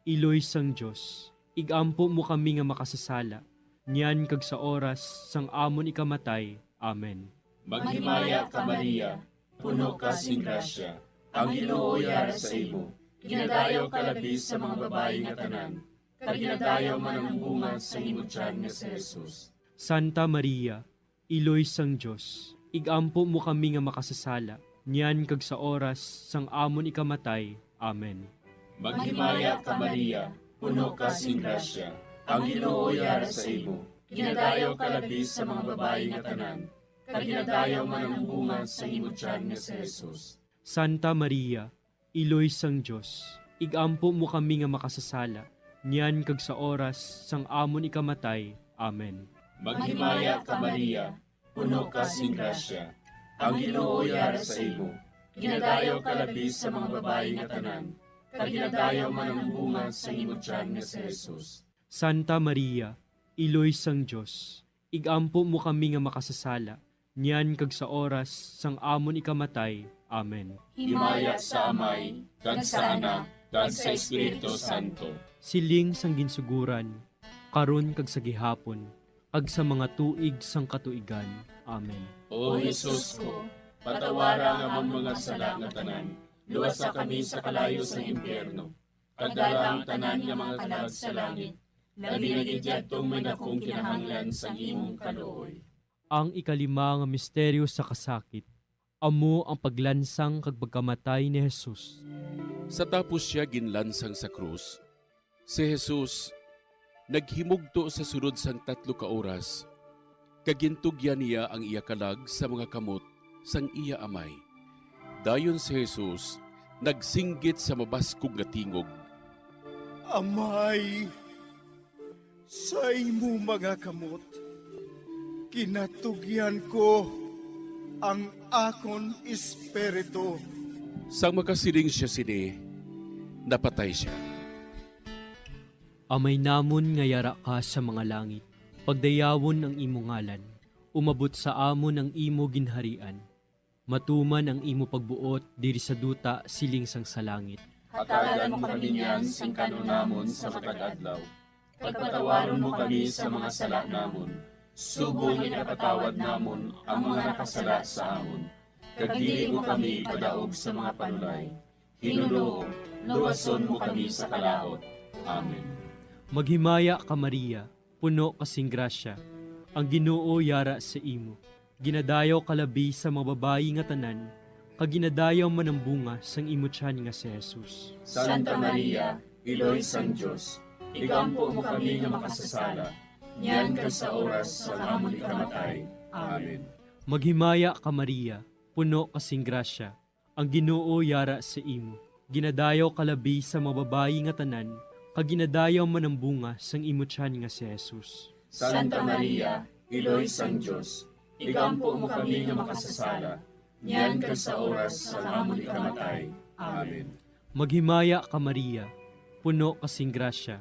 Iloy sang Dios, ig-ampo mo kami nga makasasala, niyan kag sa oras sang amon ikamatay. Amen. Maghimaya ka, Maria, puno ka sing grasya, ang Ginoo yara sa imo. Ginadayaw ka labi sa mga babayi nga tanan, kag ginadayaw man ang bunga sa imo tiyan nga si Jesus. Santa Maria, Iloy sang Dios, ig-ampo mo kami nga makasasala, niyan kag sa oras sang amon ikamatay. Amen. Maghimaya ka, Maria, puno ka sing grasya, ang Ginoo yara sa imo. Ginadayaw ka labi sa mga babayi nga tanan, kag ginadayaw man ang bunga sa imo tiyan nga si Jesus. Santa Maria, Iloy sang Dios, ig-ampo mo kami nga makasasala, niyan kag sa oras sang amon ikamatay. Amen. Maghimaya ka, Maria, puno ka sing grasya, ang Ginoo yara sa imo. Ginadayaw ka labi sa mga babayi nga tanan, kag ginadayaw man ang bunga sa imo tiyan nga si Jesus. Santa Maria, Iloy sang Dios, ig-ampo mo kami nga makasasala, niyan kag sa oras sang amon ikamatay. Amen. Himaya sa Amay, kag sa Anak, kag sa Espiritu Santo. Siling sang ginsuguran, karon kag sa gihapon, kag sa mga tuig sang katuigan. Amen. O Jesus ko, patawara ang amon mga sala nga tanan, luwasa kami sa kalayo sang impyerno, kag dala ang tanan nga mga kalag sa langit, labi na gid yadtong may dakong kinahanglan sang imong kaluoy. Ang ikalima nga misteryo sa kasakit, amo ang paglansang kag pagkamatay ni Jesus. Sa tapos sia ginlansang sa krus, si Jesus naghimugto sa sulod sang tatlo ka oras, kag gintugyan niya ang iya kalag sa mga kamot sang iya Amay. Dayon si Jesus nagsinggit sa mabaskog nga tingog, "Amay, sa imo mga kamot, ginatugyan ko ang akon espiritu." Sang makasiling sia sini, napatay sia. Amay namon nga yara ka sa mga langit, pagdayawon ang imo ngalan, umabot sa amon ang imo ginharian, matuman ang imo pagbuot diri sa duta siling sang sa langit. Hatagan mo kami niyan sing kan-on namon sa matag adlaw, Pagpatawaron mo kami sa mga sala namon, subong nga ginapatawad namon ang mga nakasala sa amon, kag dili mo kami ipadaog sa mga panulay. Ginoo, luwason mo kami sa kalaut. Amen. Maghimaya ka, Maria, puno ka sing grasya, ang Ginoo yara sa imo. Ginadayaw ka labi sa mga babayi nga tanan, kag ginadayaw man ang bunga sang imo tiyan nga si Jesus. Santa Maria, Iloy sang Dios, igampo mo kami nga makasasala, niyan kag sa oras sang amon ikamatay. Amen. Maghimaya ka, Maria, puno ka sing grasya, ang Ginoo yara sa imo. Ginadayaw ka labi sa mga babayi nga tanan, kag ginadayaw man ang bunga sang imo tiyan nga si Jesus. Santa Maria, Iloy sang Dios, igampo mo kami nga makasasala, niyan kag sa oras sang amon ikamatay. Amen. Maghimaya ka, Maria, puno ka sing grasya,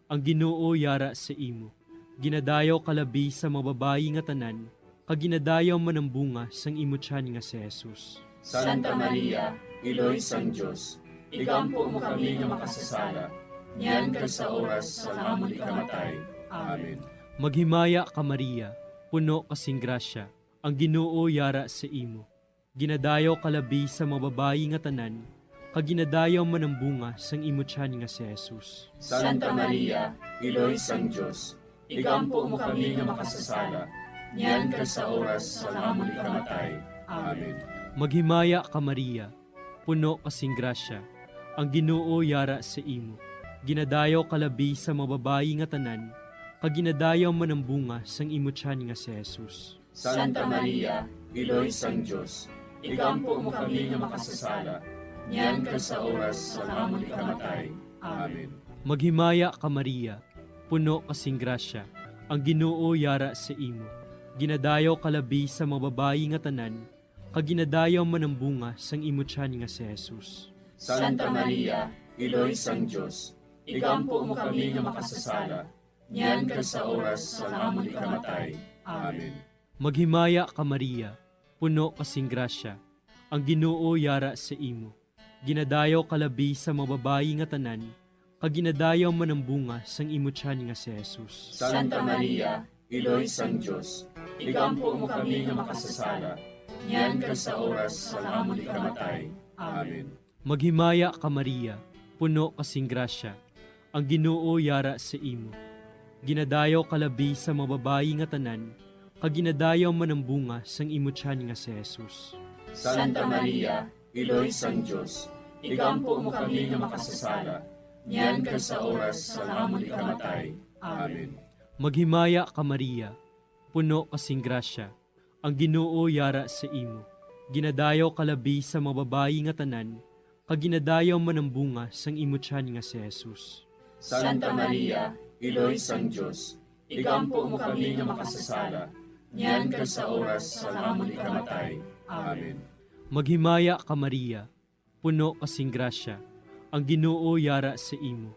ang Ginoo yara sa imo. Ginadayaw ka labi sa mga babayi nga tanan, kag ginadayaw man ang bunga sang imo tiyan nga si Jesus. Santa Maria, Iloy sang Dios, igampo mo kami nga makasasala, niyan kag sa oras sang amon ikamatay. Amen. Maghimaya ka, Maria, puno ka sing grasya, ang Ginoo yara sa imo. Ginadayaw ka labi sa mga babayi nga tanan, kag ginadayaw man ang bunga sang imo tiyan nga si Jesus. Santa Maria, Iloy sang Dios, igampo mo kami nga makasasala, niyan kag sa oras sang amon ikamatay. Amen. Maghimaya ka, Maria, puno ka sing grasya, ang Ginoo yara sa imo. Ginadayaw ka labi sa mga babayi nga tanan, kag ginadayaw man ang bunga sang imo tiyan nga si Jesus. Santa Maria, Iloy sang Dios, igampo mo kami nga makasasala, niyan kag sa oras sang amon ikamatay. Amen. Maghimaya ka, Maria, puno ka sing grasya, ang Ginoo yara sa imo. Ginadayaw ka labi sa mga babayi nga tanan, kag ginadayaw man ang bunga sang imo tiyan nga si Jesus. Santa Maria, Iloy sang Dios, igampo mo kami nga makasasala, niyan kag sa oras sang amon ikamatay. Amen. Maghimaya ka, Maria, puno ka sing grasya, ang Ginoo yara sa imo. Ginadayaw ka labi sa mga babayi nga tanan, kag ginadayaw man ang bunga sang imo tiyan nga si Jesus. Santa Maria, Iloy sang Dios, igampo mo kami nga makasasala, niyan kag sa oras sang amon ikamatay. Amen. Maghimaya ka, Maria, puno ka sing grasya, ang Ginoo yara sa imo. Ginadayaw ka labi sa mga babayi nga tanan, kag ginadayaw man ang bunga sang imo tiyan nga si Jesus. Santa Maria, Iloy sang Dios, igampo mo kami nga makasasala, niyan kag sa oras sang amon ikamatay. Amen. Maghimaya ka, Maria, puno ka sing grasya, ang Ginoo yara sa imo. Ginadayaw ka labi sa mga babayi nga tanan, kag ginadayaw man ang bunga sang imo tiyan nga si Jesus. Santa Maria, Iloy sang Dios, igampo mo kami nga makasasala, niyan kag sa oras sang amon ikamatay. Amen. Maghimaya ka, Maria, puno ka sing grasya, ang Ginoo yara sa imo.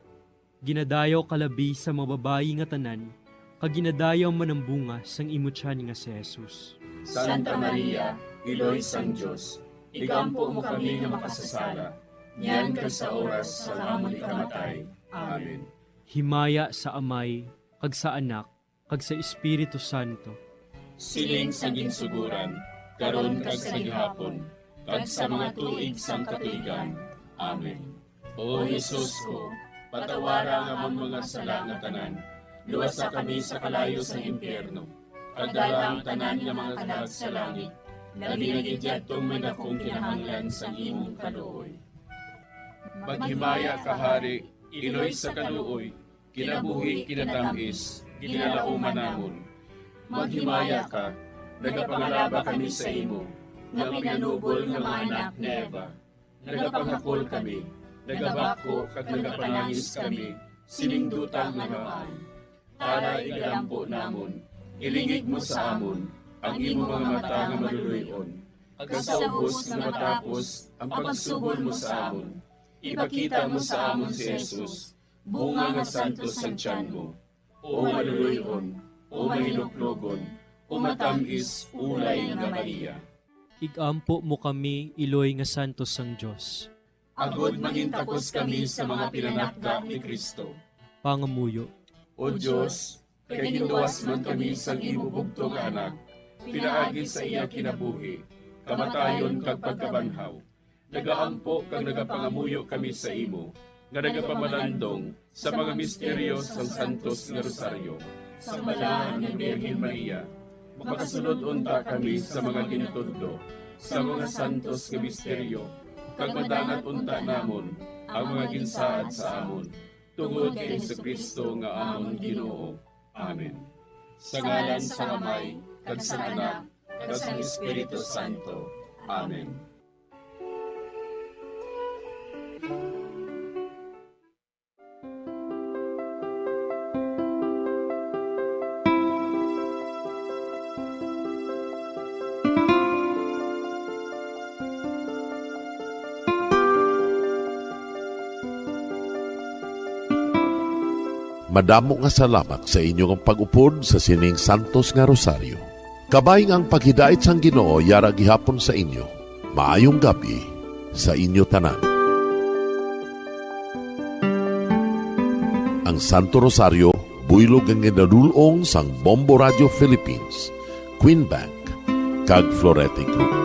Ginadayaw ka labi sa mga babayi nga tanan, kag ginadayaw man ang bunga sang imo tiyan nga si Jesus. Santa Maria, Iloy sang Dios, igampo mo kami nga makasasala, niyan kag sa oras sang amon ikamatay. Amen. Himaya sa Amay, kag sa Anak, kag sa Espiritu Santo. Siling sa ginsugoran, karon kag sa gihapon, kag sa mga tuig sang katuigan. Amen. O Jesus ko, patawara ang amon mga sala nga tanan, luwasa kami sa kalayo sang impyerno, kag dala ang tanan nga mga kalag sa langit, labi na gid yadtong may dakong kinahanglan sang imong kaluoy. Maghimaya ka, Hari, Iloy sa kaluoy, kinabuhi, kinatam-is, ginalauman namon. Maghimaya ka, nagapangalaba kami sa imo, nga pinanubol nga mga anak ni Eva. Nagapanghakol kami, nagabakho kag nagapanangis kami sining duta nga nabaan. Tara, igalampo namon, ilingig mo sa amon ang imo mga mata nga maluloy-on, kag sa ubos nga matapos ang pagsubol mo sa amon, ipakita mo sa amon si Jesus, bunga nga santos sang tiyan mo. O maluloy-on, o mahinuklogon, o matam-is ulay nga Maria. Igampo mo kami, Iloy nga santos sang Dios. Agod mangintakos kami sa mga pinanakda ni Cristo. Pangamuyo. O Dios, kay ginluwas man kami sang imo bugtong nga Anak, pinaagi sa iya kinabuhi, kamatayon kag pagkabanhaw. Nagaampo kag nagapangamuyo kami sa imo, nga nagapamalandong sa mga misteryo sang Santos nga Rosaryo, sang Balahan nga Birhen Maria. Makasunod unta kami sa mga gintudlo sa mga santos nga misteryo, kag madangat unta namon ang mga ginsaad sa amon, tungod kay Jesu-Cristo nga amon Ginoo. Amen. Sa ngalan sang Amay, kag sang Anak, kag sang Espiritu Santo. Amen. Madamo nga salamat sa inyo nga pag-upod sa sining santos nga rosaryo. Kabay nga ang paghidait sang Ginoo yara gihapon sa inyo. Maayong gab-i sa inyo tanan. Ang Santo Rosario, buylog nga ginadul-ong sang Bombo Radio Philippines, Queen Bank, kag Florete Group.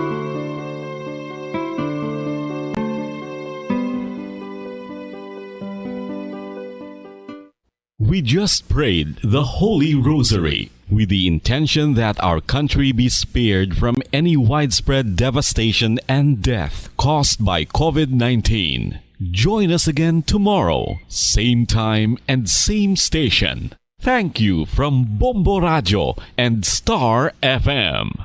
We just prayed the Holy Rosary with the intention that our country be spared from any widespread devastation and death caused by COVID nineteen. Join us again tomorrow, same time and same station. Thank you from Bombo Radio and Star F M.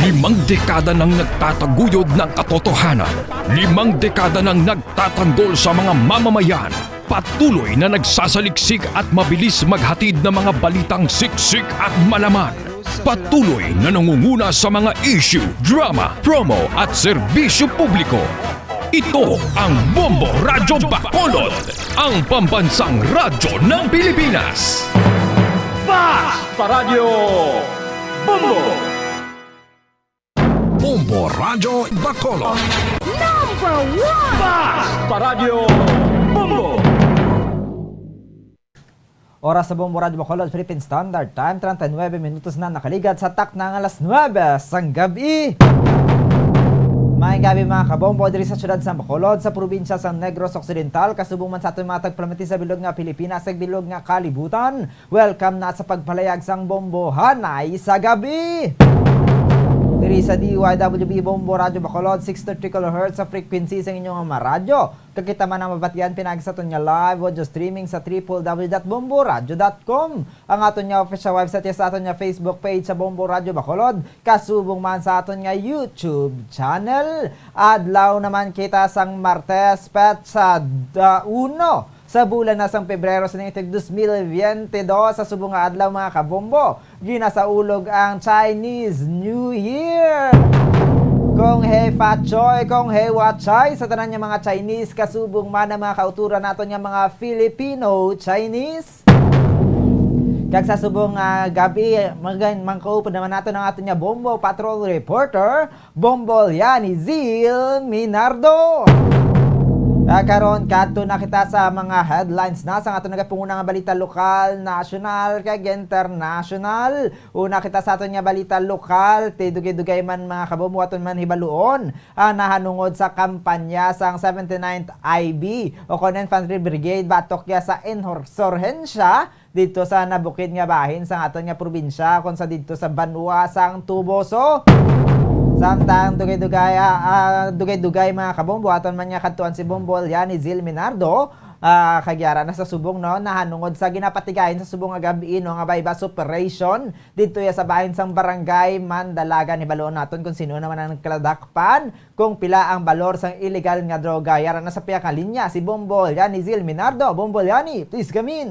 Limang dekada nang nagtataguyod ng katotohanan. Limang dekada nang nagtatanggol sa mga mamamayan. Patuloy na nagsasaliksik at mabilis maghatid ng mga balitang siksik at malaman. Patuloy na nangunguna sa mga issue, drama, promo at serbisyo publiko. Ito ang Bombo Radyo Bacolod, ang pambansang radyo ng Pilipinas. Basta Radyo Bombo! Bombo Radyo Bacolod. Number one! Basta Radyo Bombo! Oras sa Bombo Radyo Bacolod, Philippine Standard Time, treinta y nueve minutos na nakaligad sa takna nga alas nuebe sang gab-i. Maayong gab-i, mga kabombo, diri sa siyudad sang Bacolod, sa probinsya sang Negros Occidental, kasubong man sa aton mga tagpalamati sa bilog nga Pilipinas, sa bilog nga kalibutan. Welcome na sa pagpalayag sang Bombohanay sa Gab-i. Diri sa D Y W B Bombo Radyo Bacolod, six thirty kilohertz sa frequency sang inyong mga radyo. Kag kita man ang mabatian pinaagi sa aton nga live audio streaming sa triple W dot bombo radyo dot com. Ang aton nga official website sa aton nga Facebook page sa Bombo Radyo Bacolod, kasubong man sa aton nga YouTube channel. Adlaw naman kita sang Martes, petsa da uno sa bulan na sang Pebrero sa ning dos mil biyente dos, sa subong nga adlaw, mga kabombo, ginasaulog ang Chinese New Year. Kong Hei Fat Choi, Kong Hei Wat Chai sa tanan nga mga Chinese, kasubong man ang mga kauturan naton nga mga Filipino-Chinese. Kag sa subong nga gab-i, magan-, mangkaupod naman naton ang aton nga Bombo Patrol Reporter, Bombo Liani Zil Minardo. Ah, karon, kadto na kita sa mga headlines na sa aton nagapunguna nga balita lokal, nasyonal, kag internasyonal. Una kita sa aton nga balita lokal, ti dugay-dugay man, mga kabombo, aton man hibaluon ang nahanungod sa kampanya sang seventy-ninth I B o kon Infantry Brigade batok ya sa insurhensya didto sa nabukid nga bahin sang aton nga probinsya, kon sa didto sa banwa sang Toboso. Samtang dugay-dugay, ah, ah, dugay-dugay, mga kabombo, aton man nga kadtuan si Bombo Liani Zil Minardo, ah, kag yara na sa subong, no, nahanungod sa ginapatigayon sa subong nga gab-i, no, nga buy-bust operation didto ya sa bahin sang Barangay Mandalagan. Hibaluon naton kung sino naman ang nagkaladakpan, kung pila ang balor sang illegal nga droga. Yara na sa pihak nga linya si Bombo Liani Zil Minardo. Bombo Liani, please come in.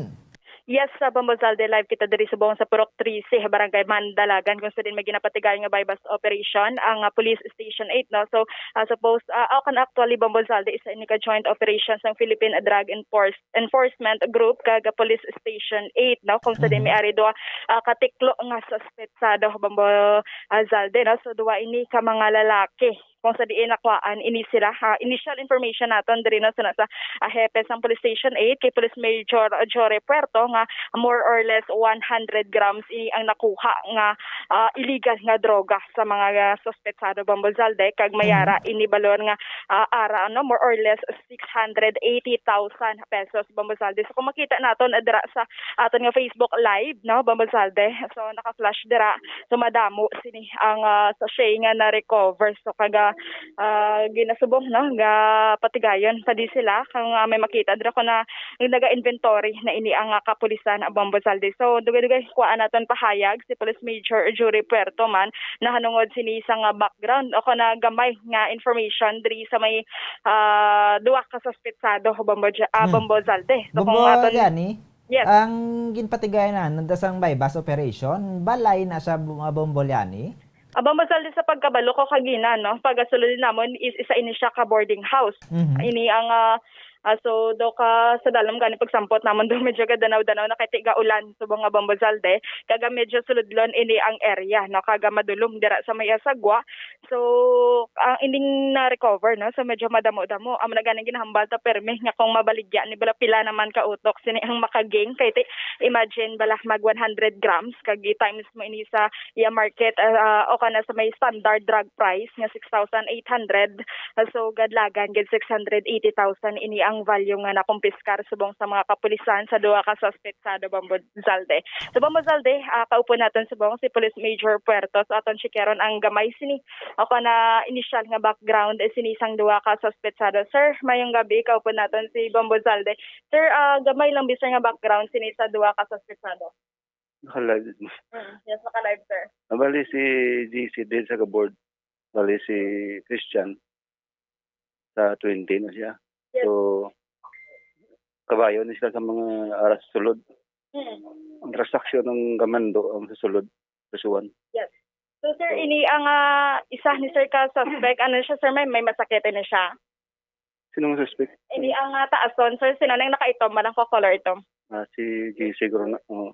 Yes, sa Bombo Zalde, live kita diri subong sa Purok trese, Barangay Mandalagan, kung sa din may ginapatigayon nga buy-bust operation ang, ah, Police Station eight, no? So, ah, suppose, ah, oh, kan actually, Bombo Zalde, isa ini ka joint operation sang Philippine Drug Enforce-, Enforcement Group kag Police Station eight, no? Kung sa din may ari duha, ah, katiklo nga suspetsado, Bombo, ah, Zalde, no? So, duha ini ka mga lalaki kung sa diin nakuhaan ini sila, ha. Initial information naton diri na sa, sa, ah, hepe sang Police Station eight kay Police Major Jory Puerto nga more or less one hundred grams ini ang nakuha nga, ah, illegal nga droga sa mga, ah, suspetsado, Bombo Zalde, kag may ara ini balor nga, ah, ara, ano, more or less six hundred eighty thousand pesos, Bombo Zalde. So, kung makita naton, ah, dira sa aton nga Facebook Live, no, Bombo Zalde. So, naka-flash dira. So, madamo sini ang, ah, sachet nga na-recover. So, kaga, ah, ginasubong, no, ga patigayon pa di sila. Kung, ah, may makita dira ko na naga-inventory na ini ang, ah, kapulisan, ah, Bombo Zalde. So, dugay-dugay, kuhaan naton pahayag si Police Major Jury Puerto man nahanungod sini sa nga background o kana gamay nga information diri sa may, ah, duha ka suspetsado, Bombo Ja-, ah, Hmm. Bombo Zalde. So, kung Bombo aton Liani, Yes. Ang ginpatigayan na nanda sang buy-bust operation, balay na siya bu-, ah, Bombo Liani? Ah, Bombo Zalde, sa pagkabalo ko kagina, no, pagasulod namon is isa ini siya ka boarding house. Mhm. Ini ang, ah, ah, so, do ka sa dalam gani pagsampot namon do medyo gadanaw-danaw na kay tiga ulan subong nga Bombo Zalde. Kaga medyo sulodlon ini ang area, no, kaga madulom dira sa may asagwa. So, ang ining na-recover, no? So, medyo madamo-damo. Amo na ganing ginahambal ta permi nga kung mabaligya ni bala pila naman ka utok sini ang makaging. Kay ti, imagine bala mag one hundred grams, kag i-times mo ini sa iya market, ah, o kana sa may standard drug price nga six thousand eight hundred. Ah, so, gadlagan gid six hundred eighty thousand ini ang value nga nakumpiskar subong sa mga kapulisan sa duha ka suspect sa Bombo Zalde. So, Bombo Zalde, ah, kaupon naton subong si Police Major Puerto. So, aton sikaron ang gamay sini o kana initial nga background, eh, sini sang duha ka suspetsado. Sir, mayong gabi, kaupon naton si Bombo Zalde. Sir, ah, gamay lang bi, sir, nga background sini sa duha ka suspetsado. Naka-live. Mm, yes, naka-live, sir. Nabali si G C din sa kabord. Bali si Christian sa twenty na siya. Yes. So, kabayo ni sila sa mga aras sulod. Mm. Ang transaksyon ng Gamando ang sa sulod, sa Suwan. Yes. So, sir, So, ini ang, ah, isa ni sir ka suspect. Ano siya, sir? May, may masakit ini siya? Sinong suspect? Ini ang, ah, taason, sir. Sino nang nakaitom? Malang ko color itom. Ah, si G C siguro na. Oo.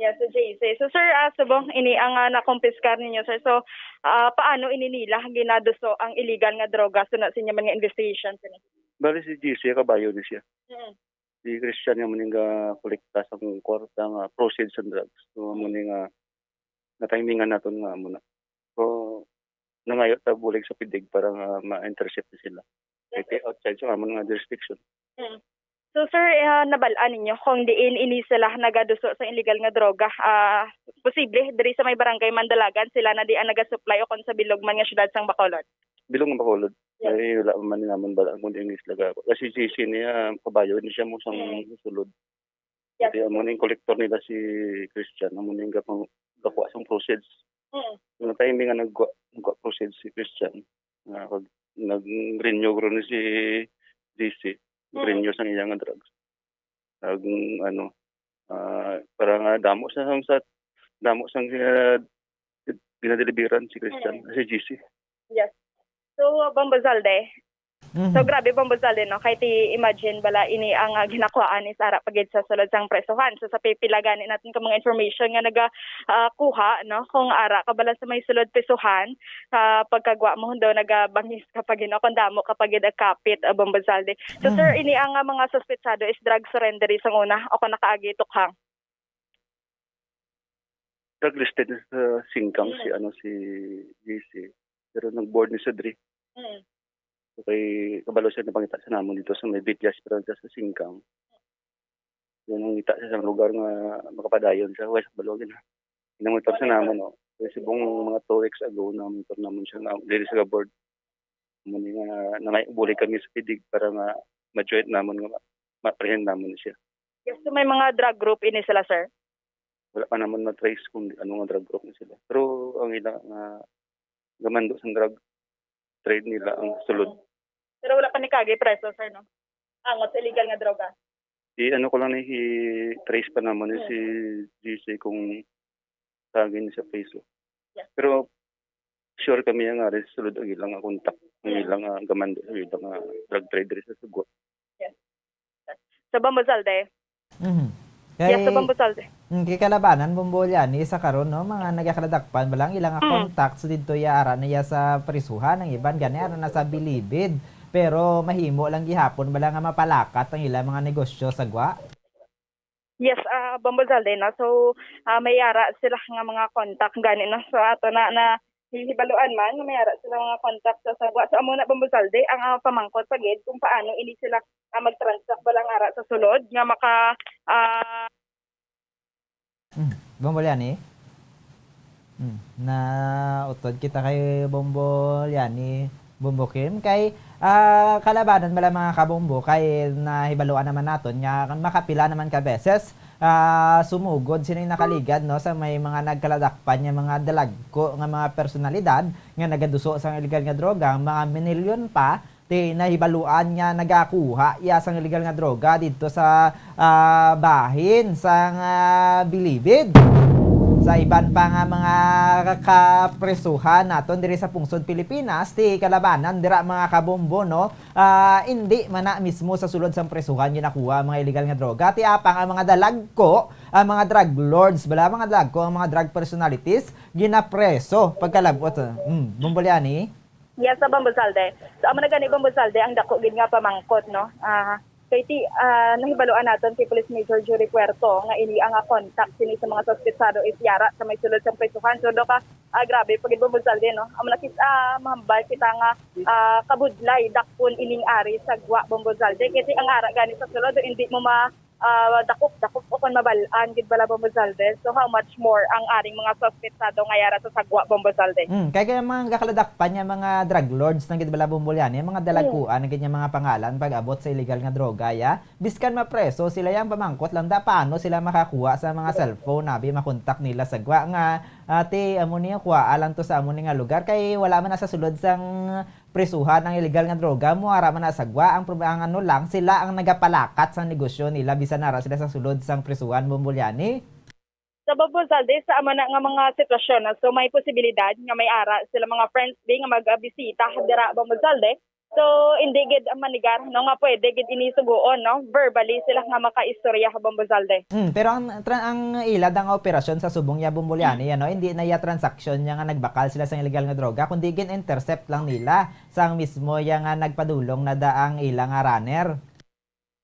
Yes, si J C. So, sir, ah, subong ini ang, ah, nakumpiskar ninyo, sir. So, ah, paano ini nila ginaduso ang illegal nga droga? So, na, sa inyo man nga investigation, sir. Bali si G C, kabayo ni siya. Mm. Si Christian nga muning ga-kolekta sa kwarta nga proceeds and drugs. So, amo ni nga na-timingan naton nga amo na. So, nangayo ta bulig sa pidig para nga ma-intercept sila. Kay outside sa amon nga jurisdiction. Mm. So, sir, ah, nabal-an ninyo kung diin ini sila nagaduso sa illegal nga droga? Ah, posible diri sa may barangay Mandalagan sila na di ang nagasupply o kung sa bilog man nga syudad sang Bacolod? Bilog nga Bacolod. Yes. Ay, wala man namon bala kung diin sila ga-, kasi si G C niya, kabayo ni siya mo sang Mm. sulod. Yes. Kasi amo ning kolektor nila si Christian, amo ning gapang-, gakuha sang proceeds. Mm. Yung time nga nagkuha, nagkuha proceeds si Christian, nga pag nag-renew ron ni si G C, Mm. renew sang iya nga drugs. Nag, ano, ah, para nga damo sa, sa, damo sang, ah, ginadeliveran si Christian, Mm. si G C. Yes. So, Bombo Zalde, Mhm. So, grabe, Bombo Zalde, no? Kay ti imagine bala ini ang, ah, ginakuhaan ni Sara pa gid sa sulod sang presohan. So, sa pipila gani natin ka mga information nga naga, ah, kuha, no? Kung ara ka bala sa may sulod presohan, sa pagkagwa mo daw nagabangis ka pa gid, no? Kung damo ka pa gid ang kapit, ah, Bombo Zalde. So, sir, Mhm. ini ang, ah, mga suspetsado is drug surrender sang una o kung nakaagi tukhang? Drug listed na sa singkang si, Mm. ano, si G C. Pero nag-board ni sa diri. Mm. So, kay kabalo siya napangita sa namon dito sa may Villas, pero sa singkang. Yan ang ngita siya sa lugar nga makapadayon siya. Wala sa kabalo gid. Namonitor sa namon, no? Kasi subong mga two weeks ago, namonitor namon siya na diri sa board. Amo ni nga, nangay-, bulig kami sa pidig para nga ma-joint namon nga ma-, ma-apprehend namon siya. Yes, so may mga drug group ini sila, sir? Wala pa namon ma-trace kung ano nga drug group ni sila. Pero ang ila nga gamando sa drug trade nila ang sulod. Pero wala pa ni kagi preso, sir, no? Angot sa illegal nga droga. I-ano ko lang ni, i-trace pa namon ni Hmm. si G C kung kagi ni sa preso. Yeah. Pero sure kami nga ari sulod ang ilang contact, ang Hmm. ilang, ah, gamando, ang ilang, ah, drug trade diri sa Sugbo. Yes. Sa Bombo Zalde? Mhm. Yes, sa Kay, Bambosalde. mm, kay kalabanan, Bombo Liani, sa karon, no, mga nagakaladak-an ba lang ilang Mm. contact dito ya ara na iya sa prisuhan, ang iban gani ara na sa Bilibid. Pero mahimo lang gihapon ba lang nga mapalakat ang ilang mga negosyo sa gwa? Yes, ah, Bombo Zalde, no? So, ah, may ara sila nga mga contact gani, no? So, ato na, na hihibaluan man nga may ara sila mga contact sa sagwa. So, amo na, Bombo Zalde, ang, ah, pamangkot pa gid kung paano ini sila, ah, mag-transact ba lang ara sa sulod nga maka, ah, Mm. Bombo Liani? Mm. Na utod kita kay Bombo Liani, Bombo Kim, kay, ah, kalabanan bala, mga kabombo, kay nahibaluan naman naton nga makapila naman ka beses, ah, sumugod sini nakaligad, no, sa may mga nagkaladakpan nga mga dalagko nga mga personalidad nga nagaduso sang illegal nga droga, mga minilyon pa, ti nahibaluan nga nagakuha iya sang illegal nga droga didto sa, ah, bahin sang, ah, Bilibid. Sa iban pa nga mga kapresuhan naton diri sa pungsod Pilipinas, ti kalabanan dira, mga kabombo, no? Ah, indi man na mismo sa sulod sang presuhan ginakuha ang mga illegal nga droga. Ti apang ang mga dalagko, ang mga drug lords, bala, mga dalagko, ang mga drug personalities, ginapreso pagkalabot. Mm, Bombo Liani? Yes, sa Bombo Zalde. So, amo na gani, Bombo Zalde, ang dako gid nga pamangkot, no? Ah, kay ti, ah, nahibaluan naton kay Police Major Jury Puerto nga ini ang, ah, contact sini sa mga suspetsado is yara sa may sulod sang prisuhan. So, do ka, ah, grabe pa gid, Bombo Zalde, no? Amo na kis, ah, mahambal kita nga, ah, kabudlay dakpon ining ari sa gwa, Bombo Zalde. Kay ti ang ara gani sa sulod, hindi mo ma, ah, dakop-dakop o kon mabal-an gid bala, Bombo Zalde. So, how much more ang aring mga suspetsado nga yara sa sagwa, Bombo Zalde? Mm, kay kaya mga gakaladakpan niya mga drug lords na gid bala, Bombo Liani, mga dalagkuan na gid niya mga pangalan pag-abot sa illegal nga droga, ya. Biskan mapreso sila, yang pamangkot lang da paano sila makakuha sa mga cellphone, nabi makontak nila sa gwa nga, ate, amo niya, kuha lang to sa amo ni nga lugar kay wala man na sa sulod sang prisuhan ang illegal nga droga, mo ara man na sa gwa. Ang prob-, ang ano lang, sila ang nagapalakat sang negosyo nila bisan ara sila sa sulod sang prisuhan, Bombo Liani. Sa Bombo Zalde, sa amo na nga mga sitwasyon, no? So, may posibilidad nga may ara sila mga friends bi nga mag-bisita dira, Bombo Zalde. So, hindi gid manigar, no, nga pwede gid ini sugoon, no? Verbally sila nga makaistorya, Bombo Zalde. Mm, pero ang tra-, ang ila da nga operasyon sa subong ya, Bombo Liani, ano, hindi na ya transaksyon niya nga nagbakal sila sa illegal nga droga, kundi gin-intercept lang nila sang mismo ya nga nagpadulong na da ang ila nga runner.